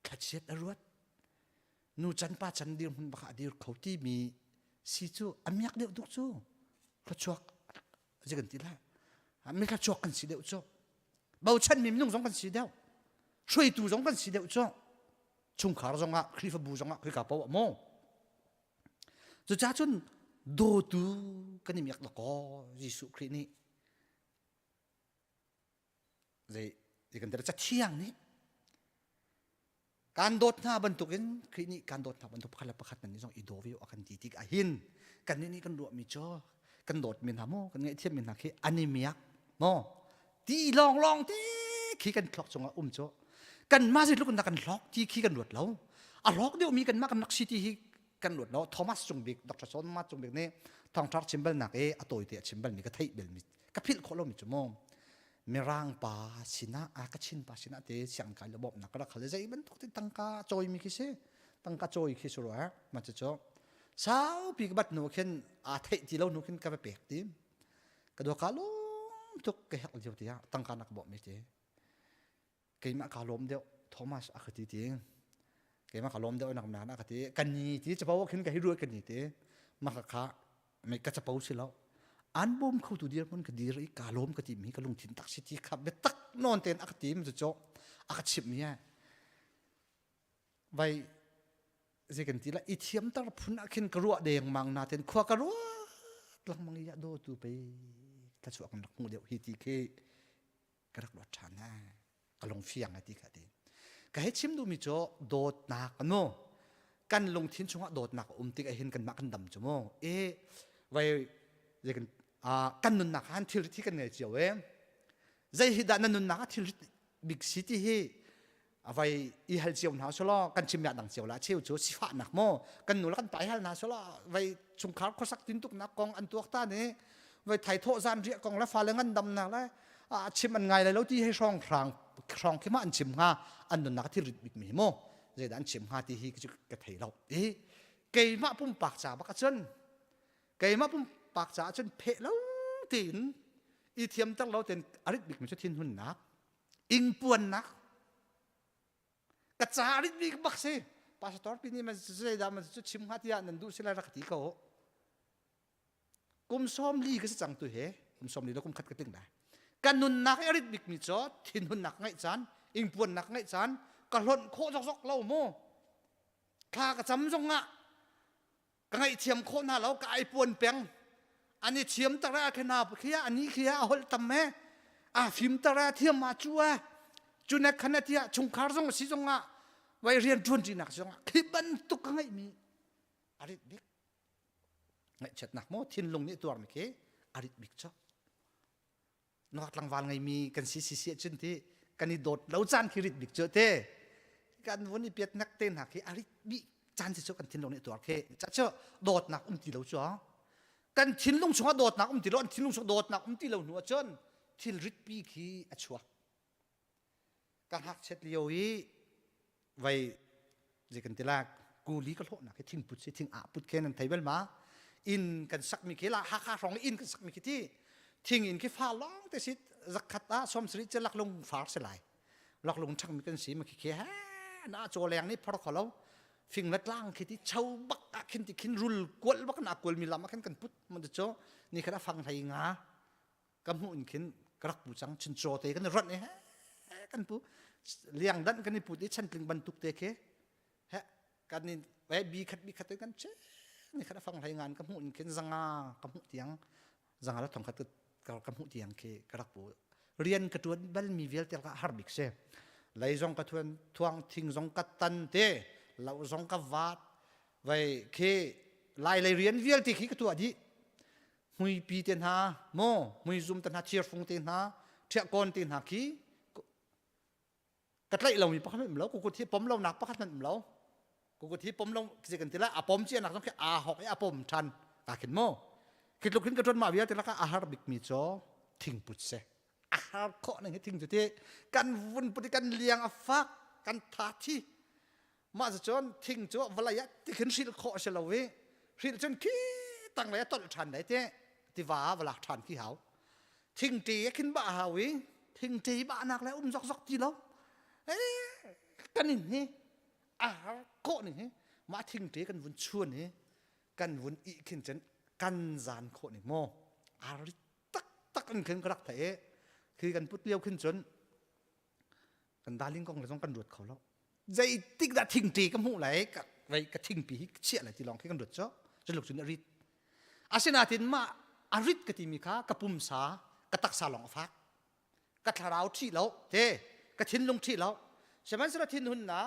Thlachiat a ruat. Nu can pa can dirhmun bak ah a dir kho timi si cu a miak deuh tuk cu. Thluachuak zei kan ti lai. Mi thluachuak kan si deuh cu. Bochan mi minung zong kan si deuh. Hruaitu zong kan si deuh cu. Chungkhar zong ah, Khrihfabu zong ah, khika paoh ah maw. Cucaah cun dawtu kan i miak dakaw Jesuh Khrih nih zei ti kan cathiang nih kan dawt hna bantukin Khrih nih kan dawt hna bantuk pakhat le pakhat nan nih zong i daw ve a kan ti tik ahhin kan nih nih kan ruahmi cu kan dawtmi hna maw kan ngaihthiammi hna khi an i miak maw ti lawng lawng ti khi kan thluak cungah um cu kanmah zeitluk in dah kan hlawk ti khi kan ruat lo a hlawk deuhmi kanmah kan rak si ti hi kan ruat lo Thomas Cungbik Dr. Thomas Cungbik nih thawngṭha chim balnak i a tawite a chim balmi ka theih belmi ka philh khawh lomi cu mu mirang pa sinah a ka chin pa sinah te siang kai le bawmhnak ka rak hal zei bantuk te tangka cawimi khi si tangka cawi khi si rua ma cu cu saupi ka bat nu khin aa theih ti lo nu khin ka va pek ti ka dua ka lawm tuk ka hek lio ti ah tangka nak bawmh mi ti keimah ka lawm deuh Thomas a ka ti ti keimah ka lawm deuh nak nan a ka ti kan ni ti capo khin ka hi ruai kan ni ti ma ka kha me ka capo si lo an bawm kho tu dir mun ka dir i ka lawm ka ti mi ka lungthin tak si ti kha biatak non ten a ka ti mi cu a ka chimh mi vai zei kan ti la i thiamter phun ah khin ka ruah deng mang na ten khua ka ruat lengmang i do tu pe ka chuak kan rak hmu deuh hi ti khi ka rak ruat ṭhan eh ka lung fiang ti kha ti ka hei chim duhmi cu dawtnak mu kan lungthin chungah dawtnak a um tik ahhin kanmah kan dam cu mu e. Vai zeikan kan nunnak han thil thi kan ngei cio e. Zei hi dah na nunnak ah thil bik si ti hi avai i hal cio hna selaw kan chim dang cio la cheu cu sifahnak maw kan nu la kan pai hal hna selaw vai chungkhar khuasak tintuknak kong an tuak ta ne vai thai thawh zan riah kong le fale ngan dam nak le a chim an ngai lai lo ti hei hrong hrang hrong khi ma an chim hnga an nunnak thil rit bik mi mo zeidah an chim hnga ti hi ka thei lo i keimah pumpak ca bak cun keimah pumpak caah cun pheh lo tein i thiamter lo tein a rit bikmi cu thinhunnak ingpuannak ka ca a rit bik bak si pastor pi nih man zeidah man cu chim hnga tiah nan duh si lai rak ti ko kum sawm li ka si cang tu he kum sawm li le kum khat ka tling lai ka nunnak i a rit bikmi cu thinhunnak ngaih caan ingpuannak ngaih caan ka hlonh khawh zokzok lo mu thla ka cam zong ah ka ngaihthiam khawh hna lo ka ai puan peng an i thiam tak a khena khia ani khia a holh tam he a fim tak a thiam ma chu a chune khana tia chungkhar zong si zong ah vai rian tuan ti nak zong ah khi bantuk ka ngaih mi arit bik ngaihchiatnak maw thinlung nih tuar mi khi arit bik cho Nuak tlangval ngeimi kan si si si ahcun ti kan i dawt lo caan khi rit bik cu te kan vun i piat nak te hna khi a rit bik caan si cu kan thinlung nih tuar khi ca cu dawtnak um ti lo cu kan thinlung chungah dawtnak um ti lo an thinlung chung dawtnak um ti lo hnu ahcun thil ritpi khi a chuak ka ngakchiat lio i vai zei kan ti la kuli ka hlawhnak hi thingput si thing ah put khe nan thei bal ma inn kan sakmi khi la Hakha hrawng inn kan sakmi khi ti thing inn khi fa long te si zakhat ah som sari che laklung far si lai laklung thangmi kan si ma khi khi ha na chaw leng ni phor kholo fing la tlang khi ti chau bak ah khin ti khin rul kual bak na kual mi lam ah khin kan put man cho ni khat a fang hlei nga ka hmuh in khin ka rak pu cang chinchaw te kan i ronh i he kan pu liang dan kan i put i chantling bantuk te khi he kan in ve bi khat bi khat kan che ni khat a fang hlei ngan ka hmuh in khin zanga ka hmuh tiang zanga la thong khat ka ka hmuh tiang khi ka rak pu rian ka tuan bal mi vialte ka har bik se lei zong ka thuan thuang thing zong ka tan te lo zong ka vat vai khi lai lei rian vialte khi ka tuah dih hmuipi te hna maw hmuizum te hna thirfung te hna ṭhiahkawn te hna khi ka tlaih lomi pakhat hmanh um lo kukut hi pom lonak pakhat hmanh um lo kukut hi pom lo si kan ti lai a pom cia nak zong khi aa hok i a pom ṭhan ka khin maw khi tluk hin ka ṭuan mah vialte lakah a har bikmi cu thingput si a har khawh ning hi thing cu ti kan vun put i kan liang a fak kan tha thi Mah cun thing cu vawlei ah tikhin hrilh khawh a si lo i hrilh cun khi tanglei a tolh ṭhan dai te tiva ah va lak ṭhan khi hau. Thingṭe a khin bah hau i thingṭe bahnak le um zokzok ti lo. Eh, kan in hi a har khawh ning hi mah thingṭe kan vun chuan hi kan vun ih khin cun kan zan khawh ning maw a rit taktak in khin ka rak theih i khi kan put lio khin cun kan darling kong le zong kan ruat kho lo zeitik dah thingṭi ka hmuh lai ka vei ka thingpi hi chiah lai ti lawng khi kan ruat cu culuk cun a rit asinain mah a rit ka timi kha ka pumsa ka taksa lawng a fak ka thlarau ṭhi lo te ka thinlung ṭhi lo sihmanhsehlaw thinhunnak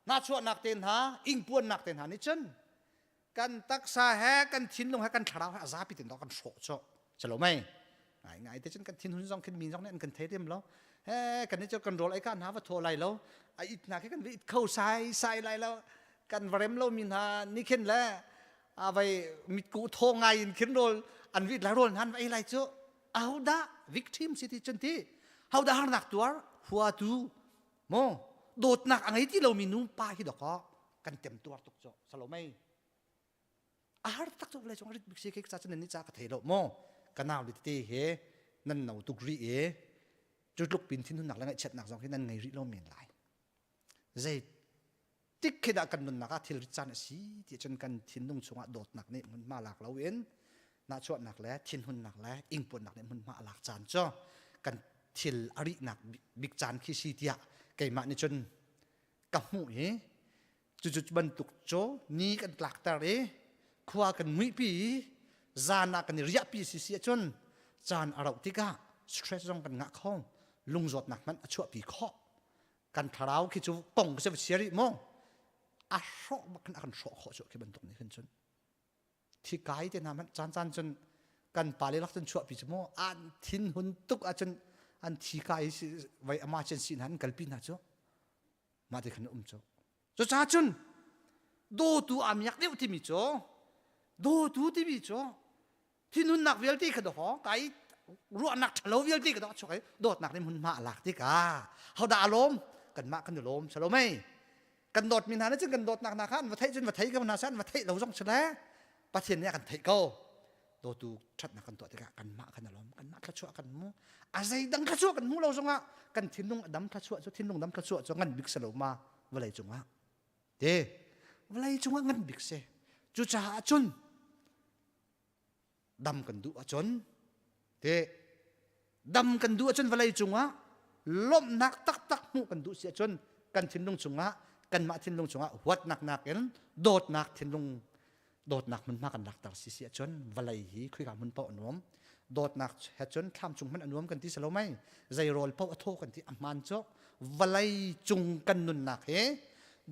nahchuahnak te hna ingpuannak te hna nih cun kan taksa he kan thinlung he kan thlarau he a zapi tin kan hrawh cu chalo mei ngai ngai te cun kan thinhun zong khin mi zong nih an kan thei rem lo he kan ni cu kan rawl ei ka hna va thaw lai lo a it hna khi kan va it kho sai sai lai lo kan va rem lo mi hna ni khin le a vai mitku thaw ngai in khin rawl an vit lai rawl hnan va ei lai cu ahodah victim si ti cun ti hodah harnak tuar huatu Maw dawtnak a ngei ti lomi nu pa hi dawkaw kan temtuar tuk cu salomei a har tak cu vawlei cung rit bik si ke ca cu nan nih ca ka thei lo maw ka nau le tete he nan no tuk rih e cu tluk pin thinhunnak le ngaihchiatnak zong hi nan ngei rih lo men lai zei tik khi dah kan nunnak ah thil rit caan a si ti cun kan thinlung chungah dawtnak nih hmunhma lak loin nahchuahnak le thinhunnak le ingpuannak nih hmunhma a lak caan cu kan thil a rihnak bik caan khi si tiah keimah nih cun ka hmuh i cucu bantuk cu ni kan tlakter i khua kan muihpi i zan ah kan i riahpi si si ahcun caan a rauh tikah stress zong kan ngah kho lungzawtnak hmanh a chuahpi khawh kan thlarau khi cu kong si va sia rih mu a hrawh bak khin a kan hrawh khawh cu khi bantuk nih khin cun. Thi kai te hna hmanh caan caan cun kan pale lak cun chuahpi cu mu an thin hun tuk ahcun an thi kai vai emergency hna an kalpi hna cu mah ti khan um cu. Cucaah cun dawtu aa miak deuh timi cu dawtu timi cu thinhunnak vialte kha dawh kai ruahnak ṭhalo vialte ka dawh chuak i dawtnak nih hmunhma a lak tikah hodah a lawm kanmah kan i lawm salo mei kan dawtmi hna nih cun kan dawtnak hna kha an va theih cun va thei ko hna seh an va theih lo zong si le Pathian nih a kan theih ko dawtu ṭhatnak kan tuah tikah kanmah kan i lawm kanmah thluachuah kan hmu a zeidang thluachuah kan hmu lo zongah kan thinlung a dam thluachuah cu thinlung dam thluachuah cu ngan bik si lo ma vawlei cungah te vawlei cungah ngan bik si cucaah cun dam kan duh ahcun te dam kan duh ahcun vawlei cungah lawmhnak taktak hmuh kan duh si ahcun kan thinlung chungah kanmah thinlung chungah huatnak nakin dawtnak thinlung dawtnak hmunhma kan lakter si si ahcun vawlei hi khika hmun paoh a nuam dawtnak he cun thlam cung hmanh a nuam kan ti si lo mei zei rawl paoh a thaw kan ti a hmaan cu vawlei cung kan nunnak hi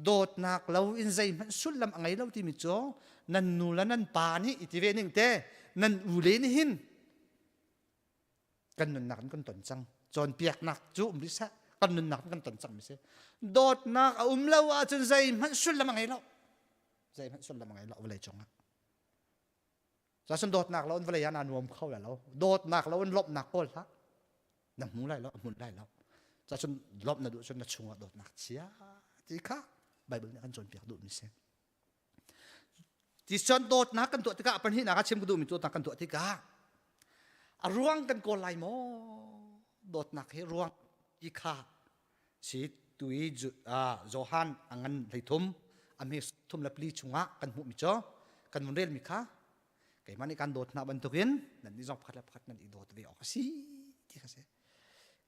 dawtnak lo in zeihmanh sullam a ngei lo timi cu nan nu le nan pa nih i ti ve ning te nan u le nih hin kan nunnak in kan ton cang cawnpiaknak cu um rih seh kan nunnak in kan ton cang mi si dawtnak a um lo ahcun zeihmanh sullam a ngei lo zeihmanh sullam a ngei lo vawlei cungah Cun dawtnak lo in vawlei ah naa nuam kho lai lo. Dawtnak lo in lawmhnak kawl hlah. Na hmu lai lo, a hmun lai lo. Cun lawmh na duh cun na chungah dawtnak chia ti kha Bible nih a kan cawnpiak duhmi si. Ti cun dawtnak kan tuah tikah pahnihnak ah chim ka duhmi dawtnak kan tuah tikah a ruang kan kawl lai maw? Dawtnak hi ruang ti kha si tu i Johan a ngan 13 a hme thum le pli chungah kan hmuhmi cu kan vun relmi kha keimah nih kan dawt hna bantukin nan nih zong pakhat le pakhat nan i dawt ve awk a si ti kha si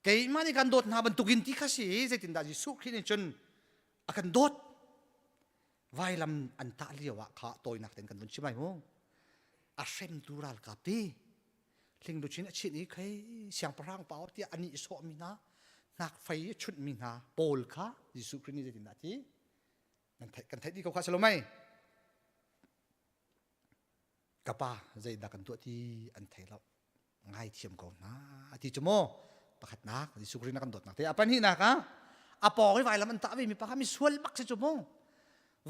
keimah nih kan dawt hna bantukin ti kha si zeitindah Jesuh Khrih nih cun a kan dawt vailam an tah lio ah kha tawinak ten kan vun chim ai mu a hremtu ralkap ti hlingluchin a chinh i khei siangpahrang pa tiah a nih sawhmi hna hnak fei a chunhmi hna pawl kha Jesuh Khrih nih zeitindah a ti nan theih kan theih dih ko kha si lo mei ka pa zeidah kan tuah ti an thei lo ngaithiam ko hna a ti cu maw pakhatnak Jesuh Khrih na kan dawtnak te a pahnihnak ah a pawng i vailam an tah ve mi pa kha mi sual bak si cu mu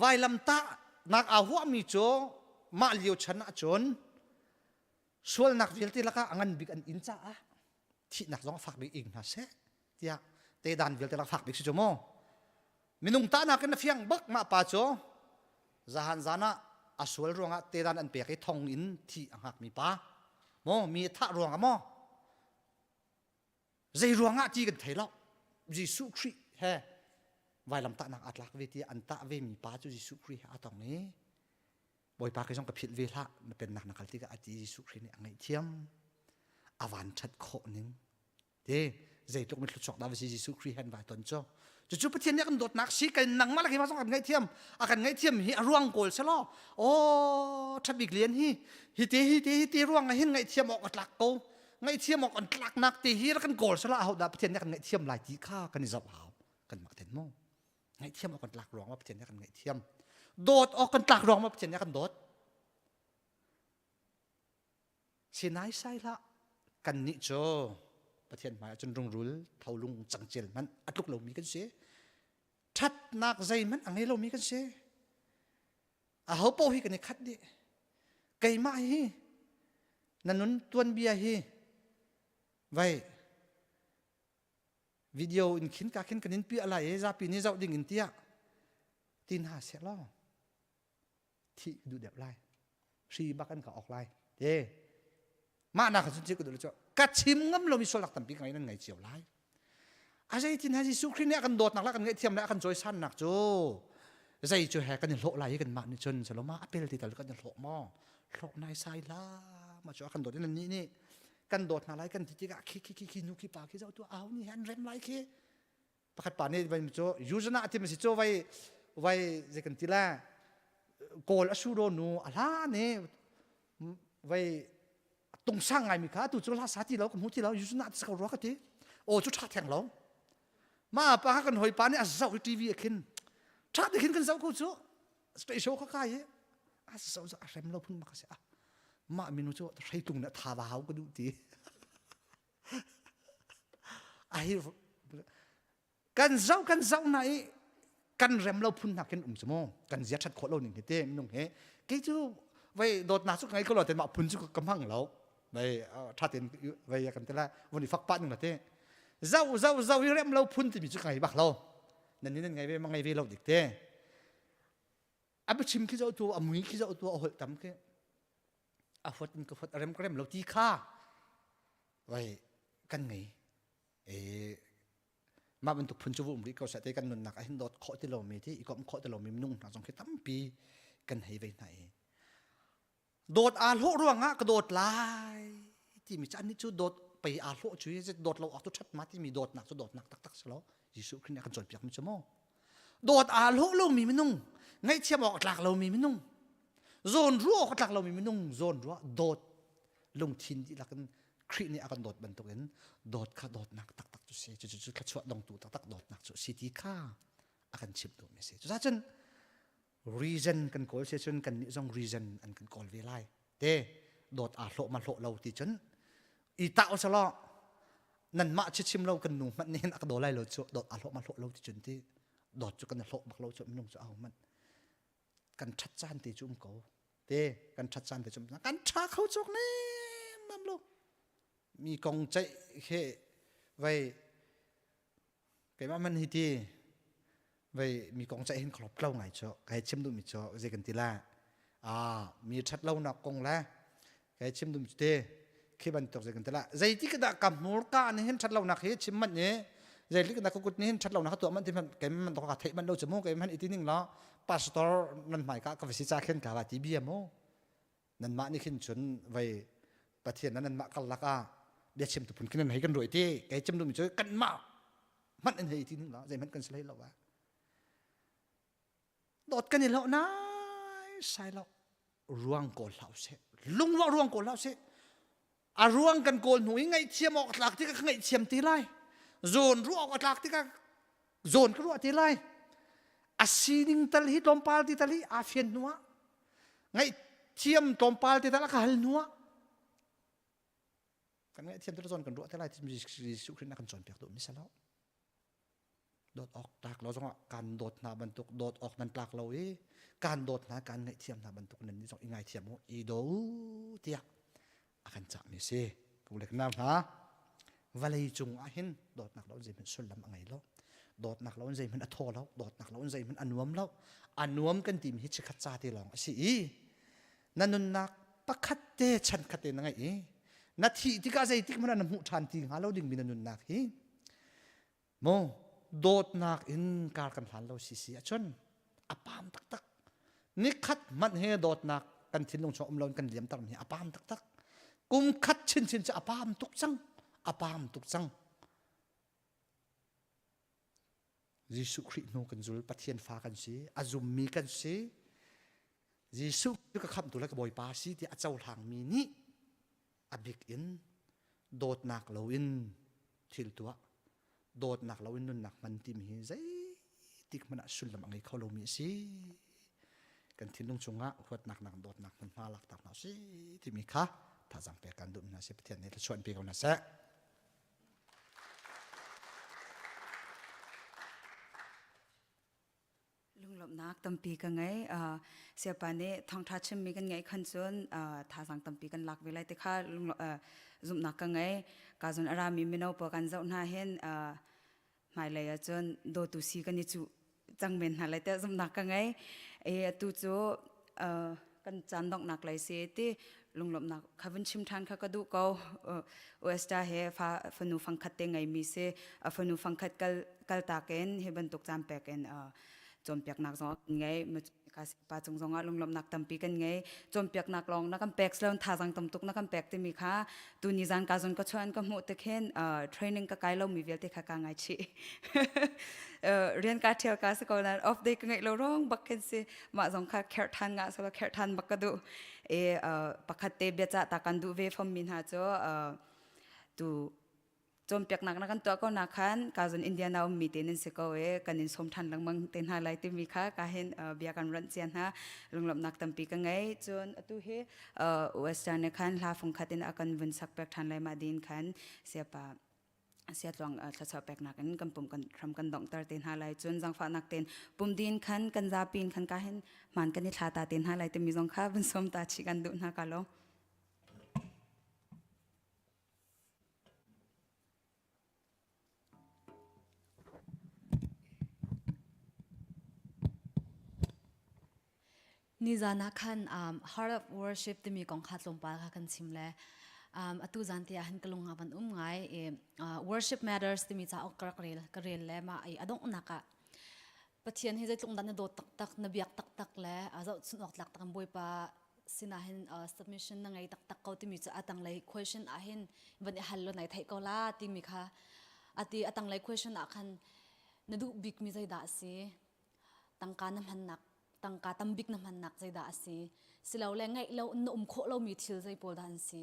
vailam tah nak aa huahmi cu mah lio chan ah cun sualnak vialte lakah a ngan bik an inn caah thihnak zong a fak bik ing hna seh tiah tedan vialte lak fak bik si cu mu minung tahnak in a fiang bak mah pa cu zahan zan ah a sual ruangah tedan an pek i thong in thi a hngakmi pa maw mi thah ruangah maw zei ruangah ti kan thei lo Jesuh Khrih he vailam tahnak aa tlak ve ti an tah ve mi pa cu Jesuh Khrih he aa tong i Bawipa kei zong ka philh ve hlah na pennak na kal tikah a ti Jesuh Khrih nih a ngaihthiam a van ṭhat khawh ning te zeitluk mi thluachuak dah va si Jesuh Khrih han vai ton cu cucu Pathian nih a kan dawtnak si kan nangmah le keimah zong kan ngaihthiam a kan ngaihthiam hi a ruang kawl selaw aw ṭhat bik lian hi hi te hi te hi te ruang ah hin ngaihthiam awk a tlak ko ngaihthiam awk an tlaknak te hi rak kan kawl selaw aho dah Pathian nih a kan ngaihthiam lai ti kha kan i zoh hau kan mak ten mu ngaihthiam awk kan tlak ruang ah Pathian nih a kan ngaihthiam dawt awk kan tlak ruang ah Pathian nih a kan dawt Si naisai hlah kannih cu Pathian hmai ah cun rungrul tholung cangcel hmanh a tluk lomi kan si. Ṭhatnak zeihmanh a ngei lomi kan si. Aho paoh hi kan i khat dih. Keimah hi na nun tuanbia hi vai video in khin ka khin kan in piah lai i zapi nih zoh ding in tiah ti hna seh law thih ka duh deuh lai hri bak an ka ok lai te mah nak cun ka duh cu ka chim ngam lomi sualnak tampi ka ngei nan ngei cio lai a zeitin ha Jesuh Khrih nih a kan dawtnak le a kan ngaihthiam le a kan cawisannak cu zei cu he kan i hlawh lai i kan mah nih cun saloma a pel ti tal kan i hlawh maw hlawh nai sai la ma cu a kan dawt in nih nih kan dawt hna lai kan ti tikah khi khi khi khi nu khi pa khi zoh tu au ni he an rem lai khi pakhat pa nih vai cu yuzana a tim si cu vai vai zei kan ti la kawl a su do nu a hla ne vai tungsang ngai mi kha tu cu hla sa ti lo ka hmu ti lo yuzana ti ko rua ka ti o cu tha theng lo ma pa kha kan hoi pa nih a zoh i TV a khin tha te khin kan zoh ko cu state show kha kai i. A so a rem lo phun mak a si. Mah minu cu hreitlung na tha va hau ka duh ti. A hi kan zoh kan zoh na i kan rem lo phun hna khin um cu mu kan zia that khawh lo ning hi te minung he kei cu vei dawtnak cu ka ngei ko lo te mah phun cu ka hmang lo vei tha tein vei kan te la vun i fak pah ning la te zoh zoh zoh i rem lo phun timi cu ka ngei bak lo nan ni nan ngei ve ma ngei ve lo dik te a biachim khi zoh tu a mui khi zoh tu a holh tam khi a huat in ka huat a rem ka rem lo ti kha vai kan ngei e mah bantuk phun cu um rih ko seh te kan nunnak ah hin dawt khawh ti lomi ti i komh khawh ti lomi minung hna zong khi tampi kan hei ve hna i dawt aa hlawh ruangah ka dawt lai timi cu annih cu dawt pei aa hlawh cu dawt lo awk cu ṭhat ma timi dawtnak cu dawtnak taktak si lo Jesuh Khrih nih a kan cawnpiak mi cu mu dawt aa hlawh lomi minung ngaihthiam awk a tlak lomi minung zawn ruah awk a tlak lomi minung zawn ruah dawt lungthin dihlak in Khrih nih a kan dawt bantukin dawt kha dawtnak taktak cu si cucu cu thluachuah dongtu taktak dawtnak cu si ti kha a kan chimh duhmi a si cucun reason kan kawl si cun kan nih zong reason an kan kawl ve lai te dawt aa hlawh ma hlawh lo ti cun i tah usalaw nan mah chi chim lo kan nu hmanh nih hin a ka daw lai lo cu dawt aa hlawh ma hlawh lo ti cun ti dawt cu kan i hlawh bak lo cu minung cu aho hmanh kan ṭhat caan te cu um ko te kan ṭhat caan te cu kan ṭha kho cawk nem lo mi kong ceih he vei keimah man hi ti vei mi kong ceih hin khlop tlo ngai chu kai chim duh mi chu zei kan ti la a mi ṭhat lo nak kong le kai chim duh mi te khi bantuk zei kan ti la zeiti ka dah ka hmurka nih hin ṭhat lo nak hi chim man ni zeiti ka dah ka kut nih hin ṭhat lo nak tuah man ti man kai man to ka theih man lo chu mu kai man iti ning la pastor nan hmai ka ka si cha khen ka la ti bia mu nanmah nih khin cun vei pathian nan nanmah karlak ah bia chim tu phun khin nan hei kan ruai ti kai chim duhmi cu kanmah hmanh an hei ti ning la zeihmanh kan si hlei lo va dawt kan i hloh nai sai lo ruang kawl hlah usih lungruah ruang kawl hlah usih a ruang kan kawl hnu i ngaihthiam awk tlak tikah ka ngaihthiam ti lai zawn ruah awk a tlak tikah zawn ka ruah ti lai a sining tal hi tlawmpal ti tal hi aa fian hnu ah ngaihthiam tlawmpal ti tal a ka hal hnu ah kan ngaihthiam tal zawn kan ruah te lai ti Jesuh Khrih nih a kan cawnpiak duhmi si lo Dawt awk tlak lo zongah kaan dawt hna bantuk dawt awk nan tlak lo i kaan dawt hna kaan ngaihthiam hna bantuk nan nih zong i ngaithiam u i daw u tiah a kan cahmi a si. Ka le ka nau hna vawlei cung ah hin dawtnak lo in zeihmanh sullam a ngei lo. Dawtnak lo in zeihmanh a thaw lo. Dawtnak lo in zeihmanh a nuam lo. A nuam kan timi hi chikkhat ca te lawng a si i na nunnak pakhat te chan khat te na ngeih i na thih tikah zeitik hmanh ah na hmuh ṭhan ti hnga lo dingmi na nunnak hi Mu dawtnak in kar kan hlan lo sisi ahcun a pam taktak. Nikhat hmanh he dawtnak kan thinlung chung um lo in kan liam ter mi a pam taktak. Kum khat chinchin cu a pam tuk cang. A pam tuk cang. Jesuh Khrih hnu kan zul Pathian fa kan si a zummi kan si Jesuh ka khamhtu le ka Bawipa si ti a cohlangmi nih a bik in dawtnak loin thil tuah dawtnak loin nunnak hman timi hi zeitik hmanh ah sullam a ngei kho lomi a si kan thinlung chungah huatnak nak dawtnak hmunhma lak tak hna si timi kha thazaang pek kan duh hna si Pathian nih thluachuah in pe ko hna seh Lunglawmhnak tampi ka ngei. Uh, Siapa nih thawngṭha chimmi kan ngeih khan cun uh, thazaang tampi kan lak ve lai ti kha uh, zumhnak ka ngei. Ka zun a rami mino pawl kan zoh hna hin uh, hmailei ah cun dawtu si kan i cuh cang men hna lai tiah zumhnak ka ngei. E, atu cu uh, kan caan donghnak lei si ti lunglawmhnak kha vun chim ṭhan kha ka duh ko. US he fa fanu fangkhat te ngeimi si a fanu fangkhat kal kaltak in hi bantuk caan pek in cawnpiaknak zong kan ngei ka pa cung zongah lunglawmhnak tampi kan ngei cawnpiaknak lawng na kan pek silon thazang tamtuk na kan pek timi kha tuni zan ka zon ka chuan ka hmuh tik hin training ka kai lomi vialte kha ka ngai chih rian ka thial ka si ko nan off day ka ngeih lo rong bak khin si mah zong kha kherh than nga sala kherh than bak ka duh e pakhat te bia ca ta kan duh ve fom mi hna cu tu. Cawnpiaknak na kan tuah ko na khan ka zon Indiana ummi te nan si ko e kan in sawm than lengmang te hna lai timi kha ka hin bia kan ranh cia hna. Lunglawmhnak tampi ka ngei. Cun atu hi US ne khan hla fung khat in a kan vun sak pek than lai ma din khan siapa siatluang thlachuah peknak in kan pum kan hram kan donghter te hna lai. Cun zangfahnak ten pum din khan kan zapi in khan ka hin man kan i thla ta te hna lai timi zong kha vun sawm ta chi kan duh hna ka lo. Nizan ah khan Heart of Worship timi kong kha tlawmpal kha kan chim le atu zan te ah hin ka lung a van um ngai i Worship Matters timi cauk ka rak rel ka rel le mah i a donghnak ah Pathian hi zeitluk dah na dawt taktak na biak taktak le zohchun awk tlak tak in Bawipa sinah hin submission na ngei taktak ko timi cu a tanglei question ah hin van i hal law nai theih ko la timi kha ati a tanglei question ah khan na duh bikmi zeidah a si tangka na hmannak tangka tambik na hmannak zeidah a si silole ngaih lo na um khawh lomi thil zei pawl dah an si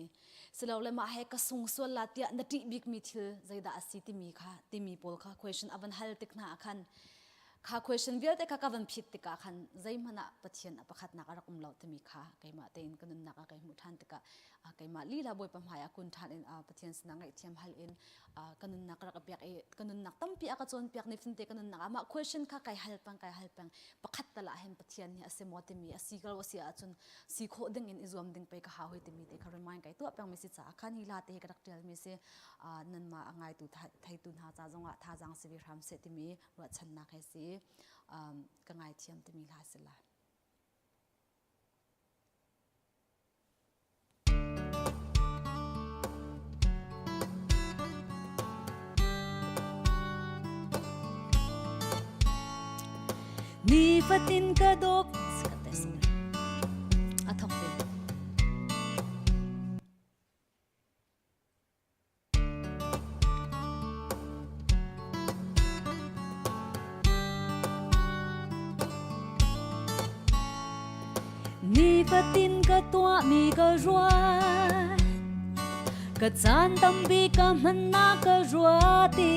silole mah he ka sung sual la tiah na ṭih bikmi thil zeidah a si timi kha timi pawl kha question a van hal tik hna ah khan kha question vialte kha ka van phit tikah khan zeihmanh ah Pathian a pakhatnak a rak um lo timi kha keimah tein ka nunnak ah kai hmuh ṭhan tikah keimah lila Bawipa hmai ah kun ṭhan in Pathian sinah ngaihthiam hal in ka nunnak ka rak piak i ka nunnak tampi a ka cawnpiak ni finte ka nunnak ah mah question kha kai hal peng kai hal peng pakhat tal ah hin Pathian nih a si maw timi a si ko a si ahcun si khawh ding in i zuam ding pei ka hau hi timi te kha remind kai tuah peng mi si caah khan hi hla te hi ka rak tial mi si nanmah a ngaitu theitu hna ca zongah thazaang si ve hram seh timi ruahchannak he si ka ngaithiam timi hla si la. Nifatin ka dok a thok te. Nifatin ka tuahmi ka ruat ka caan tampi ka hmannak ka ruat i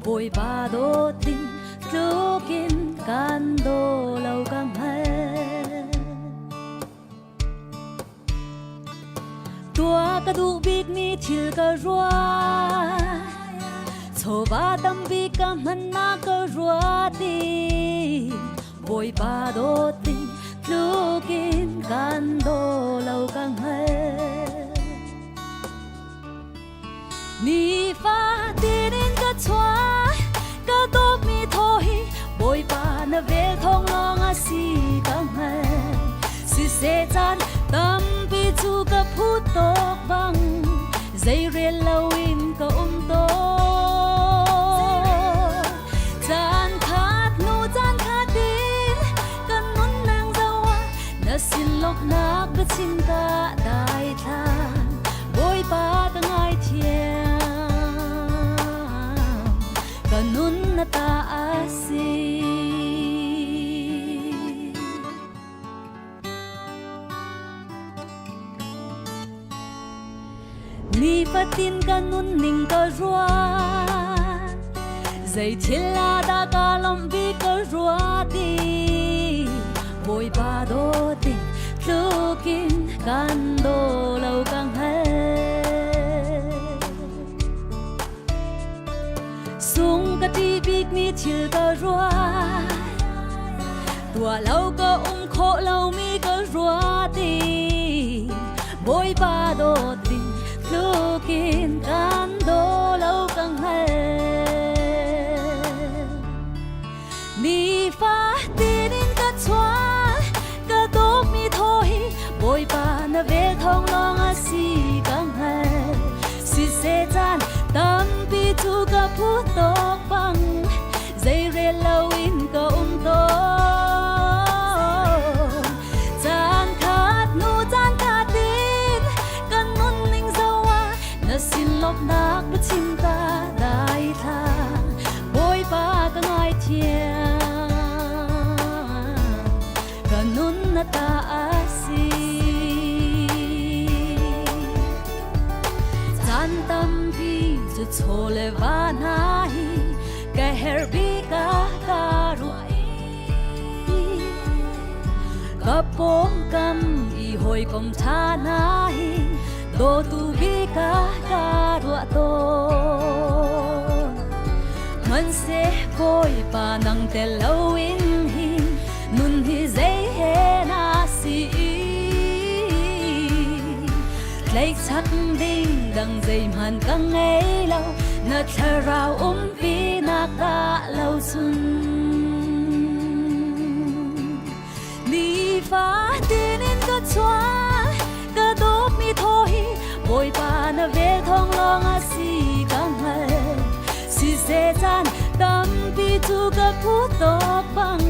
Bawipa dawt ding tlukin kan daw lo ka hngal. Tuah ka duh bikmi thil ka ruat chawva tampi ka hmannak ka ruat i Bawipa dawt ding tlukin kan daw lo ka hngal. Nifatin in ka chuah ka dawtmi thaw hi Bawipa na vel thawng lawng a si ka hngal. Siseh caan tampi cu ka phu tawk bang zeirel loin ka um tawn. Caan khat hnu caan khat in kan nunnak zoh ah na sin lawmhnak biachim ka daithlang. Bawipa ka ngaithiam ka nun na ta a si. Nifatin ka nunning ka ruat zei thil ah dah ka lawmh bik ka ruat i Bawipa dawt in tlukin kan daw lo ka hngal. Sung ka ṭih bikmi thil ka ruat tuah lo ka um khawh lomi ka ruat i Bawipa dawt ding tlukin kan daw lo ka hngal. Nifatin in ka chuah ka dawtmi thaw hi Bawipa na vel thawng lawng a si ka hngal. Siseh caan tampi cu ka phu tawk bang zeirel loin ka um tawn. Caan khat hnu caan khat in kan nunning zoh ah na sin lawmhnak biachim ta dai thla. Bawipa ka ngaithiam ka nun na ta a si. Caan tampi Cu chaw le va hna hi ka herh bik ah ka ruah i ka pawngkam i hawikom ṭha hna hi dawtu bik ah ka ruah tawn. Hmanhseh Bawipa nang tel loin hin nun hi zei he na si Tlaihchak ding dang zeihmanh ka ngei lo na thlarau umpi nak dah lo cun Nifatin in ka chuah ka dawtmi thaw hi Bawipa na vel thawng lawng a si ka hngal Siseh caan tampi cu ka phu tawk bang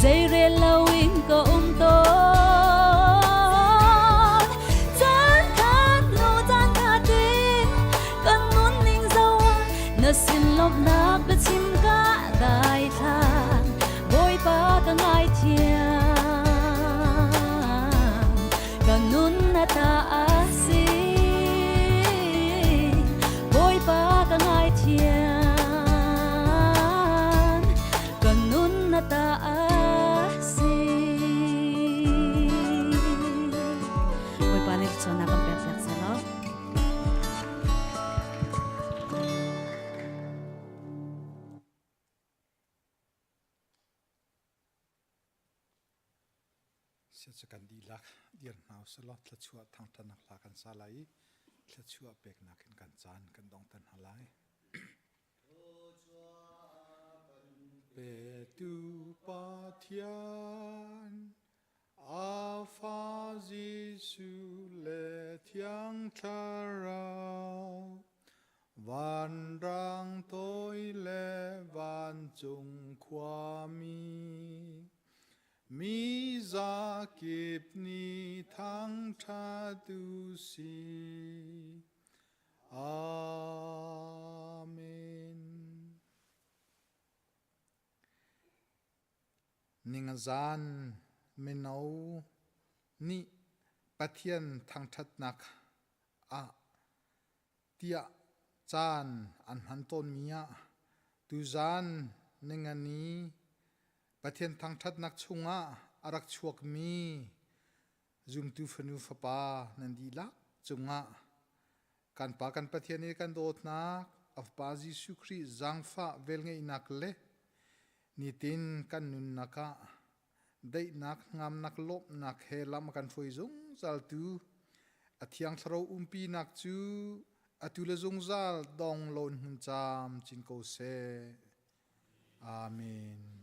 zeirel loin ka um tawn Caan khat hnu caan khat in kan nunning zoh ah na sin lawmhnak biachim ka dai thlang Bawipa ka ngaithiam ka nun na ta a si Bawipa ka ngaithiam ka nun na ta a si Bawipa nih thluachuahnak kan pek piak seh law. Siacu kan dihlak dir hna usih law thluachuah thangṭhatnak hla kan sa lai i thluachuah peknak in kan caan kan donghter hna lai. Petu Pathian, a fa Jesuh le Thiang Thlarau, Vanrang toi le vancung khuami, mi zakip nih thangṭhat u si. Amen. Ningazan mino nih Pathian thangṭhatnak ah tiah caan an hman tawnmi ah tuzaan ningani Pathian thangṭhatnak chungah a rak chuakmi zumtu fanu fapa nan dihlak cungah kan Pa kan Pathian i kan dawtnak a Fapa Jesuh Khrih zaangfah velngeihnak le nitin kan nunnak ah daihnak ngamnak lawmhnak he lam a kan hruai zungzaltu a thiang thlarau umpinak cu atu le zungzal dong loin hmun camcin ko seh. Amen.